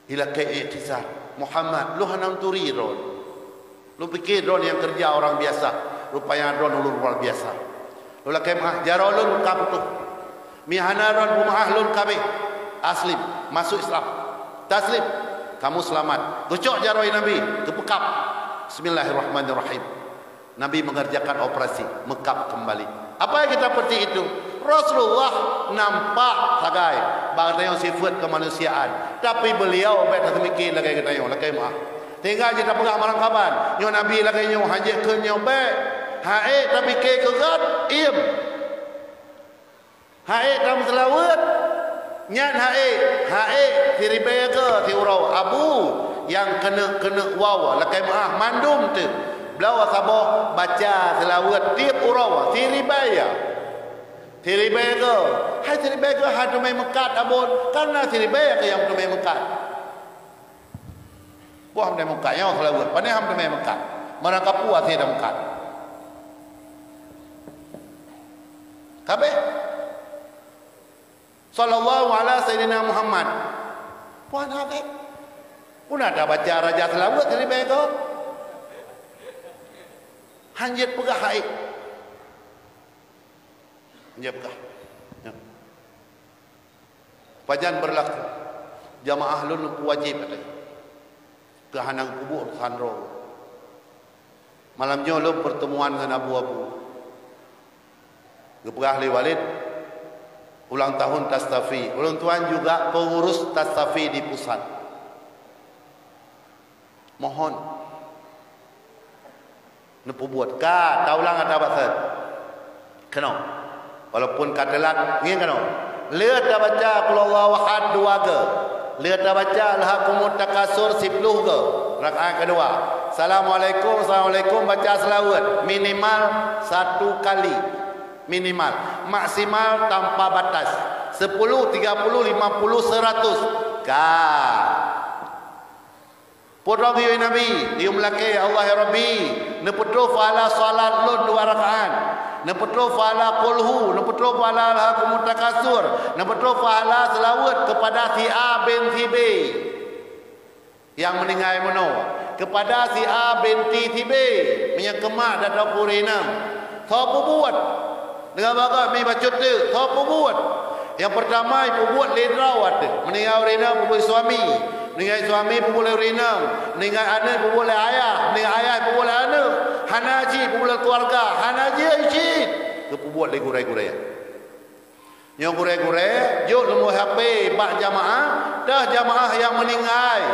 Ilakée iktizar, "Muhammad, lôn hana meuturi droe. Lôn pike droe nyang keureuja ureueng biasa, rupanya droe ulôn luar biasa. Lôn lakée meu'ah, jaroe lôn ka putôh. Meuhana droe peumeu'ah lôn ka abéh. Aslim, masuk Islam. Taslim, kamu selamat." Geucok jaroe Nabi, geupeukab. Bismillahirrahmanirrahim. Nabi mengerjakan operasi, meukab kembali. Apa yang kita petik itu? Rasulullah nampak sagai bak geutanyoe sifeuet kemanusiaan, tapi beliau bèk taseumike lagèe geutanyoe, lakée meu'ah. Tinggai jih tapeugah marang kaban, nyoe Nabi lagèe nyoe, hanjeuet kheun nyoe bèk. Ha'ék tapike keu gét, iem. Ha'ék tameuseulaweuet, nyan ha'ék, ha'ék siribèe goe siuroe, abu nyang keuneuk-keuneuk waw lakée meu'ah mandum teuk. Bloe saboh baca seulaweuet tiep uroe siribèe. Siribèe goe, hai siribèe goe hana teumé meukat abon, kareuna siribèe goe nyang teumé meukat. Boh hana meukat nyoe seulaweuet, pane hana teumé meukat. Meurangkapeue hase meukat. Ka abéh. Sallallahu ala Sayyidina Muhammad. Puan hafid. Puna tabaca raja seulaweuet siribèe goe. Hanjeuet peugah ha'ék. Hanjeuet peugah. Ya. Pajan beurlaku, jamaah lôn peuwajéb até keu hana geupeubuet urusan droe. Malam nyoe lôn peurteumuan ngon abu-abu. Geupeugah lé Walid, ulang tahun Tastafi. Ulôn tuan juga pengurus Tastafi di pusat. Mohon neupeubuet. Ka, taulang ata baset. Keunoe. Walaupun ka teulat, ngieng keunoe. Lheueh tabaca Qul Huwallahu Ahad dua goe. Lheueh tabaca Alhakumut Takatsur siploh goe. Rakaat keudua. Assalamualaikum, assalamualaikum, baca seulaweuet minimal satu kali. Minimal. Maksimal tanpa batas. Sepuluh, tiga puluh, lima puluh, seratus. Ka. Peue droe geuyue Nabi, geuyue meulakée, "Ya Allah, ya Rabbi, neupeutrok pahala salat lôn dua rakaat, neupeutrok pahala Qul Hu, neupeutrok pahala Alhakumut Takatsur, neupeutrok pahala seulaweuet keupada si A bin si B nyang meuninggai meunoe, keupada si A binti si B, meunyoe keu mak dan droe ureueng inong." Soe peubuet? Deungon bagoe mi bacut teuk, soe peubuet? Nyang peurtama peubuet lé droe ateueh, meuninggai ureueng inong peubuet suami, meuninggai suami peubuet lé ureueng inong, meuninggai aneuk peubuet lé ayah, meuninggai ayah peubuet lé aneuk, hana cit peubuet lé keuluwarga, hana jeuet cit geupeubuet lé gurée-gurée. Nyoe gurée-gurée jok leumo H P bak jamaah, teuh jamaah nyang meuninggai,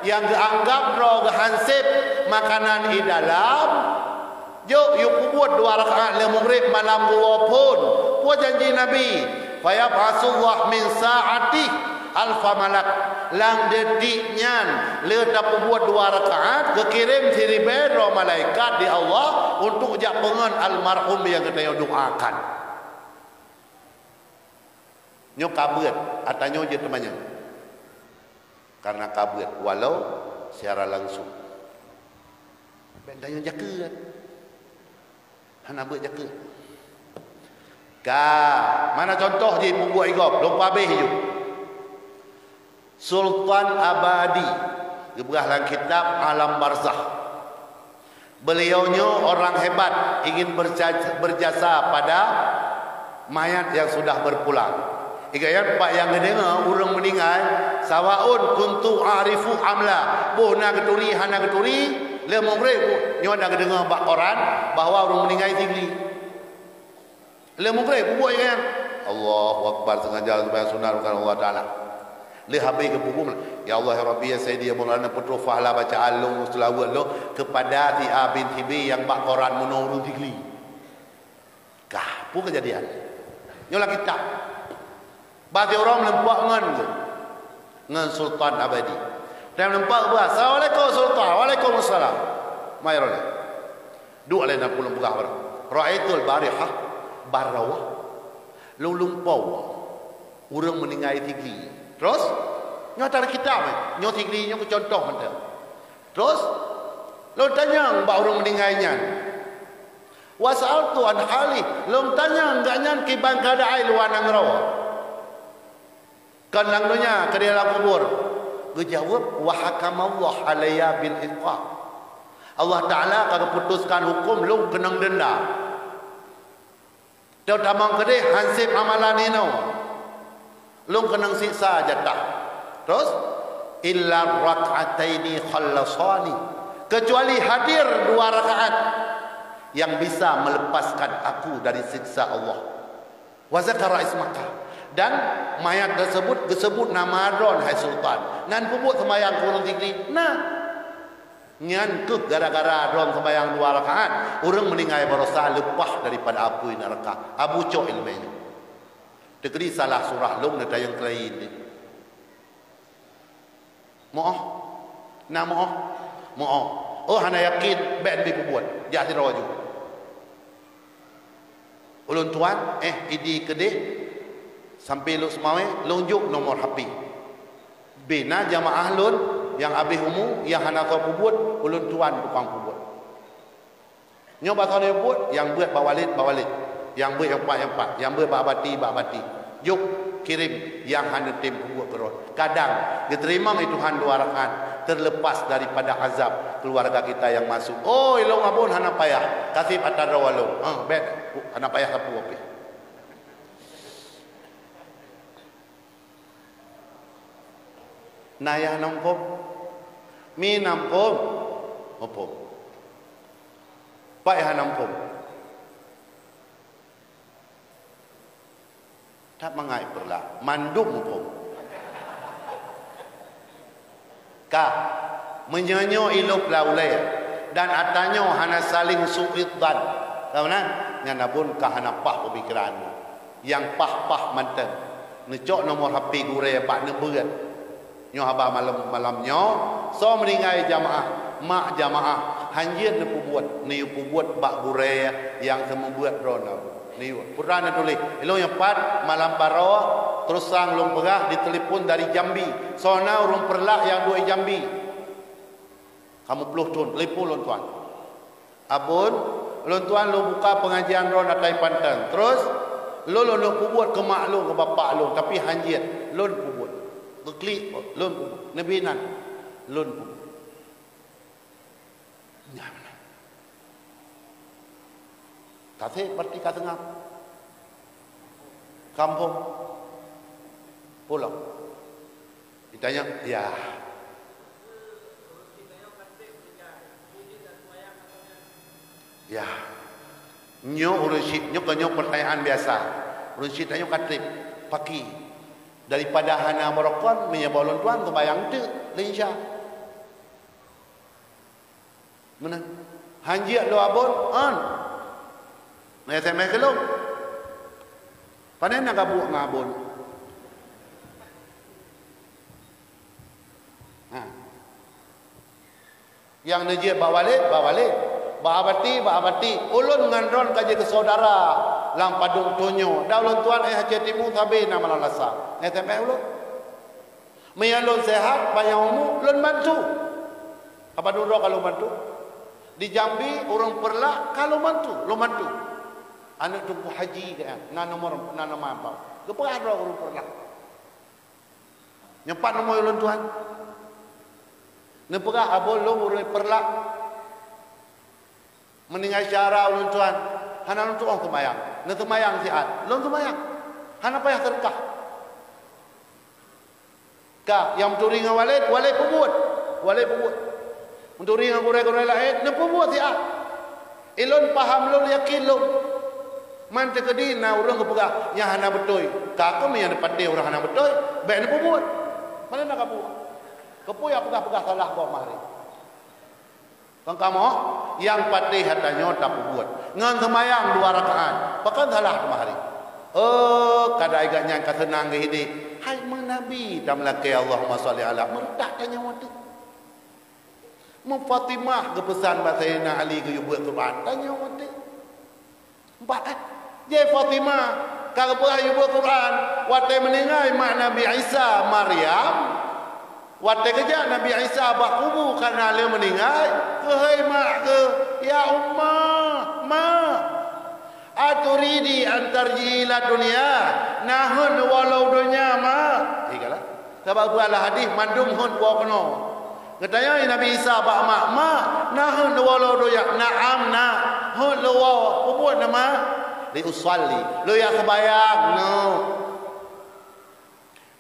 nyang geuanggab droe geuhanseb makanan i dalam, jok yue peubuet dua rakaat lheueh mugreb malam geuwoe phon. Peue janji Nabi? "Fayab'atsullahu min sa'atih alfa malak." Lam detik nyan lheueh tapeubuet dua rakaat, geukirém siribée droe malaikat di Allah untuk jak peungon almarhum nyang geutanyoe doakan. Nyoe ka beuet, ata nyoe jeuet teumanyong. Karena ka beuet, walau secara langsung. Bèk tanyong jakeuet. Hana beuet jakeuet. Ka, mana contoh jih peubuet gob, lôn peuhabéh ju. Sultan Abadi, geupeugah lam kitab Alam Barzakh. Beliau nyoe orang hebat, ingin berja-, berjasa pada mayat yang sudah berpulang. Ingat, bak nyang geudeungoe ureuëng meuninggai, sawaun kuntu a'rifu am la, boh na geuturi hana geuturi, lheueh mugréb nyoe na geudeungoe bak koran bahwa ureuëng meuninggai Sigli. Lheueh mugréb, peubuet nyan. Allahu Akbar, sengaja sumbayang sunat bukan Allah Taala. Lheueh habéh geupeubuet, "Ya Allah, ya Rabbi, ya Sayyidi, ya Maulana, peutrôh pahala bacaan lôn, seulaweuet lôn kepada si A bin si B nyang bak koran meunoe ureuëng Sigli." Kah, peue keujadian? Nyoe lam kitab. Bah sidroe meuleumpok ngon geuh, ngon Sultan Abadi. Dan meuleumpok geuh, "Assalamualaikum Sultan." "Waalaikumsalam." Mai roh lé. Duek lé na pulung peugah baroe. "Ra'aitul barihah barrawah." Lôn lumpoe ureuëng meuninggai Sigli. Terus, nyoe atra kitab, eh. Nyoe Sigli nyoe keu contoh mantong. Terus, lôn tanyong bak ureuëng meuninggai nyan. "Wa sa'altu an hali." Lôn tanyong gobnyan kiban keuadaan luwa nanggroe. Kon lam donya, keudeh lam kubur. Geujaweueb, "Wa hakamallahu alayya bil iqab." Allah Taala ka geuputuskan huköm lôn keunong denda. Teutamong keudeh hanseb amalan inoe. Lôn keunong siksa jatah. Terus, "Illa rak'ataini khallasani." Kecuali hadir dua rakaat yang bisa melepaskan aku dari siksa Allah. "Wa zakara ismaka." Dan mayat tersebut geusebut nama droen, hai Sultan. Nan peubuet seumayang keu ureuëng Sigli? Nah. Nyan keuh gara-gara droen seumayang dua rakaat, ureuëng meuninggai barosa leupah daripada apui neuraka. Abu cok iéleumé nyoe. Teukeudi salah surah lôn neutanyong keulayi. Moh? Na moh? Moh. Oh, hana yakin, bék bi peubuet. Jak sidroe ju. Ulôn tuan, eh, idi keudeh, sampoe lôn seumawé, lôn jok nomor H P. Bina jamaah lôn nyang habéh umu, nyang hana soe peubuet, ulôn tuan tukang peubuet. Nyoe bak soe peubuet, nyang beuet bak Walid, bak Walid. Nyang beuet nyang pat, nyang pat. Nyang beuet bak Abati, bak Abati. Jok, kirém nyang hana tem peubuet keudroe. Kadang geuteurimong lé Tuhan dua rakaat, terlepas daripada azab keluarga kita yang masuk. Oh, ilong abon hana payah. Kaseb atra droe lôn. Ah, bék, hana payah sapeue pih. Na nyang hana muphom? Mi na muphom? Muphom. Pat nyang hana muphom? That mangat peureulak, mandum muphom. Ka, meunyoe nyoe ilop lam ulée dan atra nyoe hana saléng su'udzan, ka meunan? Nyan abon ka hana paih peumikiran. Nyang paih-paih mantong, neucok nomor H P gurée bak neubeuet. Nyoe haba malam, malam nyoe, soe meuninggai jamaah, mak jamaah, hanjeuet neupeubuet, neuyue peubuet bak gurée nyang seumeubeuet droeneuh. Neuyue, peue neutuléh, ilong nyang pat malam baroe, terus sang lôn peugah ditelepon dari Jambi. Soe na ureuëng Peureulak nyang duek Jambi. Kamoe ploh thon, telepon lôn tuan. Abon, lôn tuan lôn buka pengajian droen ata i Panton. Terus, lôn lôn peubuet keu mak lôn, keu bapak lôn, tapi hanjeuet lôn peubuet. Geuklik lôn peubuet. Neubi nan lôn peubuet. Nyan meunan. Taseb berarti ka seungab. Kampung. Pulang. Ditanya, ya. Ya. Nyoe ureuëng syiek, nyoe kon nyoe pertanyaan biasa. Ureuëng syiek tanyoe ka treb, paki. Daripada hana barokon, meunyoe bak ulôn tuan, seumayang teuk, lé Isya. Meunan. Hanjeuet lôn abon, an. Meunan S M S keu lôn. Pane na gabuek ngon abon? Ha. Nyang neujeuet bak Walid, bak Walid. Bak Abati, bak Abati. Ulôn ngon droen ka jeuet keu syedara lam padub donya. Dan ulôn tuan eh Aceh Timu sabe na malam Lasa. S M S ulôn. Meunyoe lôn sehat, banyak umu, lôn bantu. Apa duduk kalau bantu? Di Jambi, ureuëng Peureulak, kalau bantu, lôn bantu. Aneuk Teungku Haji keu nyan, na nomor, na nama bak. Geupeugah droe ureuëng Peureulak. Nyoe pat nomor ulôn tuan. Neupeugah abon lôn ureuëng Peureulak. Meuninggai syedara ulôn tuan, hana lôn tuoh seumayang. Neuseumayang siat, lôn seumayang. Hana payah seudeukah. Ka, nyang meuturi ngon Walid, Walid peubuet. Walid peubuet. Meuturi ngon gurée-gurée laén, neupeubuet siat. Ilôn paham lôn, yakin lôn. Man teukeudi na ureuëng geupeugah, "Nyan hana beutôi." Ka keuh meunyoe neupatéh ureuëng hana beutôi, bék neupeubuet. Meunan na kabuet. Keupeue nyang peugah-peugah salah boh mahré? Kon kamoe, nyang patéh ata nyoe tapeubuet. Ngon seumayang dua rakaat, pakon salah teuma hari. Oh, kadai gak nyan ka seunang geuh idéh. Hai meunabi tameulakée Allahumma shalli ala, meureudah tanyoe watée. Meu Fatimah geupeusan bak Saidina Ali geuyue buet Quran, tanyoe watée. Bah, eh, jai Fatimah ka geupeugah yue buet Quran, watée meuninggai mak Nabi Isa, Maryam, watée geujak Nabi Isa bak kubu kana lé meuninggai, keuhai mak geuh, "Ya Ummah, mak, aturidi an tarji'i ila dunya?" Na heuet neuwoe lom donya, mak? Igalah. Sabab peue? Lam hadis mandum heuet woe keunoe. Geutanyong Nabi Isa bak mak, "Mak, na heuet neuwoe lom donya?" "Na'am, Nak." "Heuet lôn woe, peubuet na, Mak?" "Li usalli." "Lôn jak seumayang, Nak."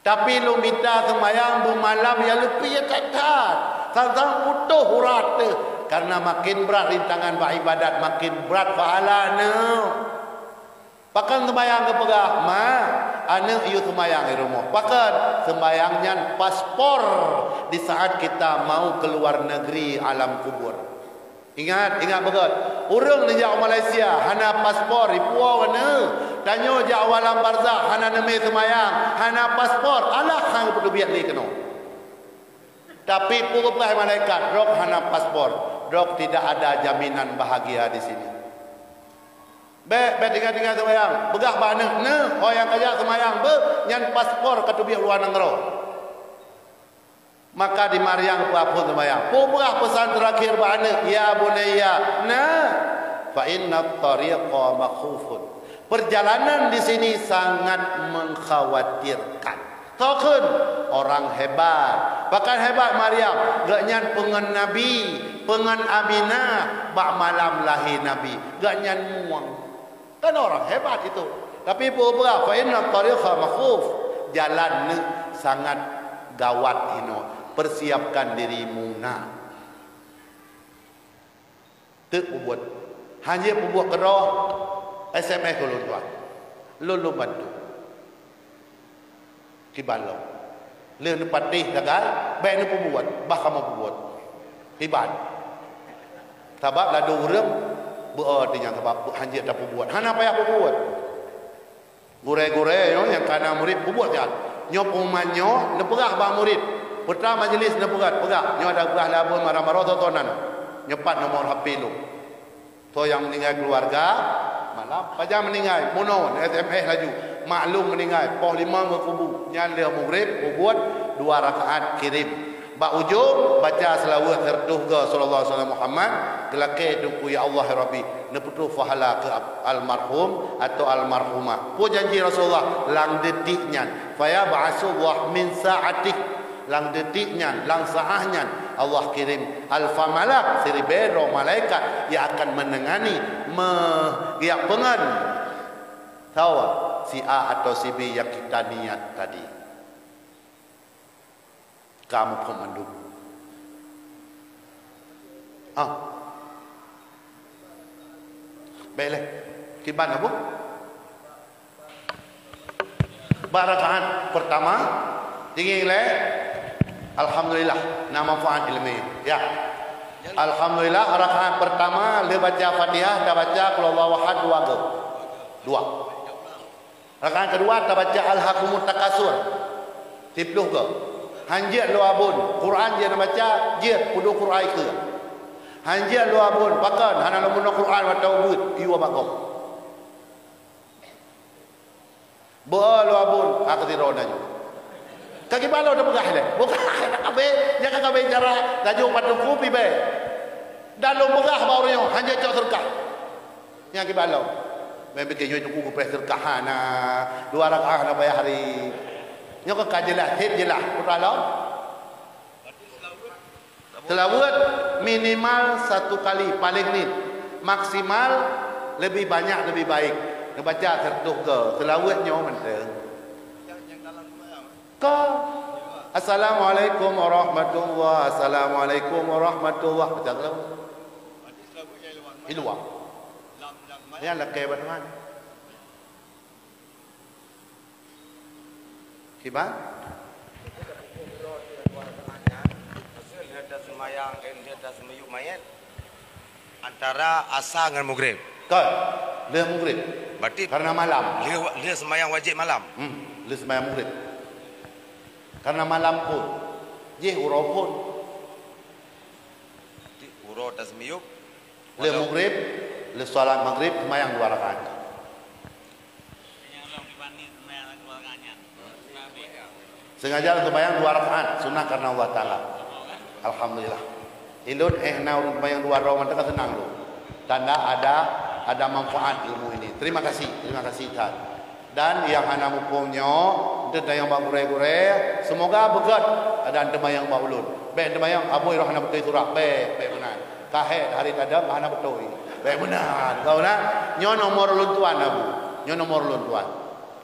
Tapi lôn mita seumayang beumalam nyang leupie that-that, sang-sang putôh urat teuh, kareuna makin brat rintangan bak ibadat, makin brat pahala, Nak. Pakon seumayang geupeugah, "Ma, aneuk yue seumayang di rumoh." Pakon? Seumayang nyan paspor di saat kita mau ke luar negeri alam kubur. Ingat, ingat beugét. Ureuëng neujak u Malaysia hana paspor, ipuwoe wana. Tanyoe jak u alam barzakh hana neumé seumayang, hana paspor, alah han geupeubiet lé keunoe. Tapi peue geupeugah malaikat, "Droe hana paspor, droe tidak ada jaminan bahagia di sini." Bék, bék tinggai-tinggai seumayang. Peugah bak aneuk, "Neuk, ho nyang ka jak seumayang beuh, nyan paspor ka teubiet luwa nanggroe." Maka di Maryam peuphon seumayang. Peugah peusan terakhir bak aneuk, "Ya bunayya, Nak, fa inna tariqa makhufun." Perjalanan di sini sangat mengkhawatirkan. Toh kheun, orang hebat. Pakon hebat Maryam? Gobnyan peungon Nabi, peungon Aminah, bak malam lahé Nabi. Gobnyan mueng. Kan orang hebat itu. Tapi peue geupeugah, "Fa inna tariqa makhuf." Jalan nyoe sangat gawat inoe. Persiapkan dirimu, Nak. Teuk peubuet. Hanjeuet peubuet keudroe, S M S keu lôn tuan. Lôn, lôn bantu. Kiban lom. Lheueh neupatéh sagai, bék neupeubuet, bah kamoe peubuet. Kiban. Sabab ladôm ureuëng beu-o teuh nyan sabab hanjeuet tapeubuet. Hana payah peubuet. Gurée-gurée nyoe nyang kana murit peubuet nyan. Nyoe pengumuman nyoe neupeugah bak murit. Peue teuma majeulis neupeugah, peugah. Nyoe ada peugah labon mara-mara soe-soe nan. Nyoe pat nomor H P lôn. Soe nyang meuninggai keuluwarga, malam. Pajan meuninggai, bunoe, S M S laju. Maklum meuninggai, poh limong geukubu. Nyan lheueh mugrib, peubuet dua rakaat kirém. Bak ujong, baca seulaweuet seureutôh goe, sallallahu alaihi wasallam Muhammad, geulakée Teungku, "Ya Allah, ya Rabbi, neupeutrôh pahala keu ab-, almarhum atau almarhumah." Peue janji Rasulullah? Lam detik nyan, "Fayab'asullah min sa'atih." Lam detik nyan, lam saát nyan, Allah kirim alfa malak, siribée droe malaikat nyang akan meunangani, me-, geujak peungon sawa si A atau si B nyang kita niat tadi. Ka muphom mandum. Ah. Baiklah. Kiban apa? Bak rakaat pertama, tinggi lé. Alhamdulillah, na manfaat ilmu. Ya. Alhamdulillah, rakaat pertama, lheueh baca Fatihah, dah baca Qul Huwallahu Ahad dua go. Dua. Rakaat kedua tabaca Alhakumut Takasur, siplôh go. Hanjeuet lôn abon, Quran jeuet neubaca, jeuet peuduek Quran ikeu. Hanjeuet lôn abon, pakon hana lôn bunoe Quran watée ubeuet, yue bak gob. Beu lôn abon, ka keudroe na nyoe. Ka kiban lôn teupeugah lé. Bukan, kabeh, nyang ka kabeh cara, laju patung kupi beh. Dan lôn peugah bak ureuëng nyoe, hanjeuet cok seureukah. Nyang kiban lôn. Memang bikin nyoe tuku geupreh seudeukah hana, dua rakaat hana payah hari. Nyoe ka jeulaih, theb jeulaih. Putra lom. Seulaweuet minimal satu kali, paling nit. Maksimal lebih banyak, lebih baik. Neubaca seratus ke. Seulaweuet nyoe mantong. Ka. Assalamualaikum warahmatullah. Assalamualaikum warahmatullah. Baca seulaweuet. Di luar. Nyan lakée bak Tuhan. Kiban? Antara asa ngon mugrib. Kon. Lheueh mugrib. Berarti karena malam. Lheueh, lheueh sembahyang wajib malam. Hmm, lheueh sembahyang mugrib. Karena malam pun. Jih uroe pun. Uroe tasmiyub. Lheueh mugrib, lheueh salat magrib, sembahyang dua rakaat. Sengaja sembahyang dua rakaat, sunat karena Allah Taala. Alhamdulillah. Ilôn éh na ureuëng sembahyang dua droe mantong ka seunang lôn. Tanda ada, ada manfaat ilmu ini. Terima kasih, terima kasih Tan. Dan nyang hana muphom nyoe, enteuk tanyong bak gurée-gurée, semoga beugét ada teumanyong bak ulôn. Bék teumanyong, "Abui, roh hana beutôi surah." Bék, bék meunan. Ka hék hari tadong hana beutôi. Bék meunan. Ka meunan. Nyoe nomor ulôn tuan, Abu. Nyoe nomor ulôn tuan.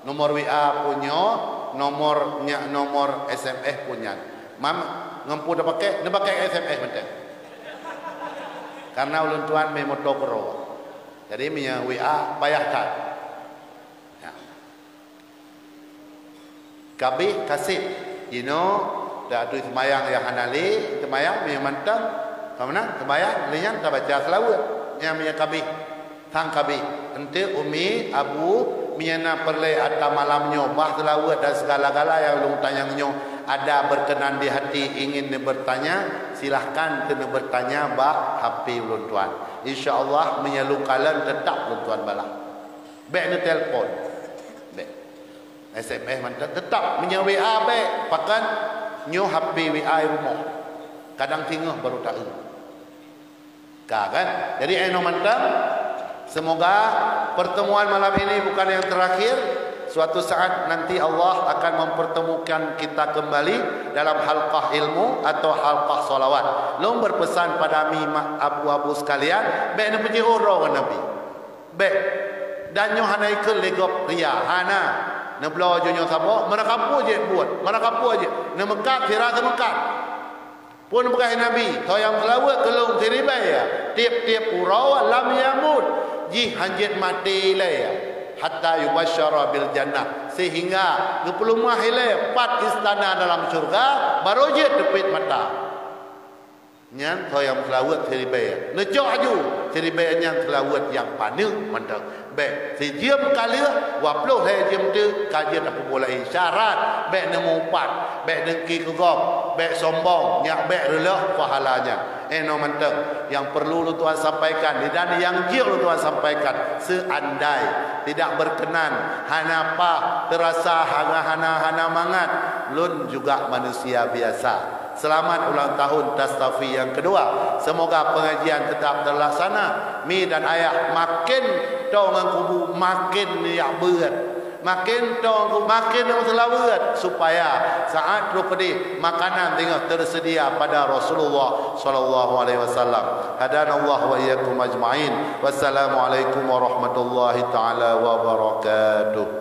Nomor W A pun nyoe, nomor nyak, nomor S M S pun nyan. Mam, ngon peue tapakai? Neupakai S M S mantong. Karena ulôn tuan mé moto keudroe. Jadi meunyoe W A payah that. Ya. Kabéh kaseb. Jinoe, dak atu seumayang nyang hana lé, seumayang meunyoe mantong. Ka meunan, seumayang lé nyan tabaca seulaweuet. Nyang meunyoe kabéh, sang kabéh. Enteuk Umi, Abu, meunyoe na peureulée ata malam nyoe, bah seulaweuet dan segala-gala nyang lôn tanyong nyoe, ada berkenan di hati ingin neubeurtanya, silahkan keuneuk beurtanya bak H P ulôn tuan. Insya Allah, meunyoe lôn kalon, teutap ulôn tuan balah. Bék neutelepon. Bék. S M S mantong teutap, meunyoe W A bék, pakon nyoe H P W A di rumoh. Kadang singoh baru taeu. Ka kan? Jadi, eh, nyoe mantong, semoga pertemuan malam ini bukan yang terakhir. Suatu saat nanti Allah akan mempertemukan kita kembali dalam halqah ilmu atau halqah salawat. Lôn berpesan pada mi ma-, abu-abu sekalian, bék neupeujeuet uroe ngon Nabi. Bék. Dan nyoe hana ikheun lé gob ria, hana. Neubloe ju nyoe saboh, meurakapu jeuet buet, meurakapu jeuet. Neumeukat sira seumeukat. Phon peugah Nabi, "Soe nyang seulaweuet keu lôn siribée, tieb-tieb uroe lam yamut, jih hanjeuet maté ilée, hatta yubasyara bil jannah, sehingga geupeuleumah ilée pat istana dalam syeuruga, barô jeuet teupet mata." Nyan soe nyang seulaweuet siribée. Neucok aju, siribée nyan seulaweuet nyang paneuk mantong. Bék, sijeuem ka lheueh, dua ploh lhée jeuem teuk ka jeuet tapeubuet laén. Syarat, bék neumeuupat, bék dengki keu gob, bék sombong, nyak bék reuloh pahala nyan. Eh, nyoe mantong nyang perlu lôn tuan sampaikan, dan nyang jeuet lôn tuan sampaikan, seandai tidak berkenan, hana paih, terasa hana, hana, hana mangat, lôn juga manusia biasa. Selamat ulang tahun Tastafi yang kedua. Semoga pengajian tetap terlaksana. Mi dan ayah makin toe ngon kubu makin jak beuet. Makin toe ngon kubu makin seulaweuet supaya saat troh keudeh makanan teungoh tersedia pada Rasulullah sallallahu alaihi wasallam. Hadanallah wa iyyakum ajma'in. Wassalamualaikum warahmatullahi taala wabarakatuh.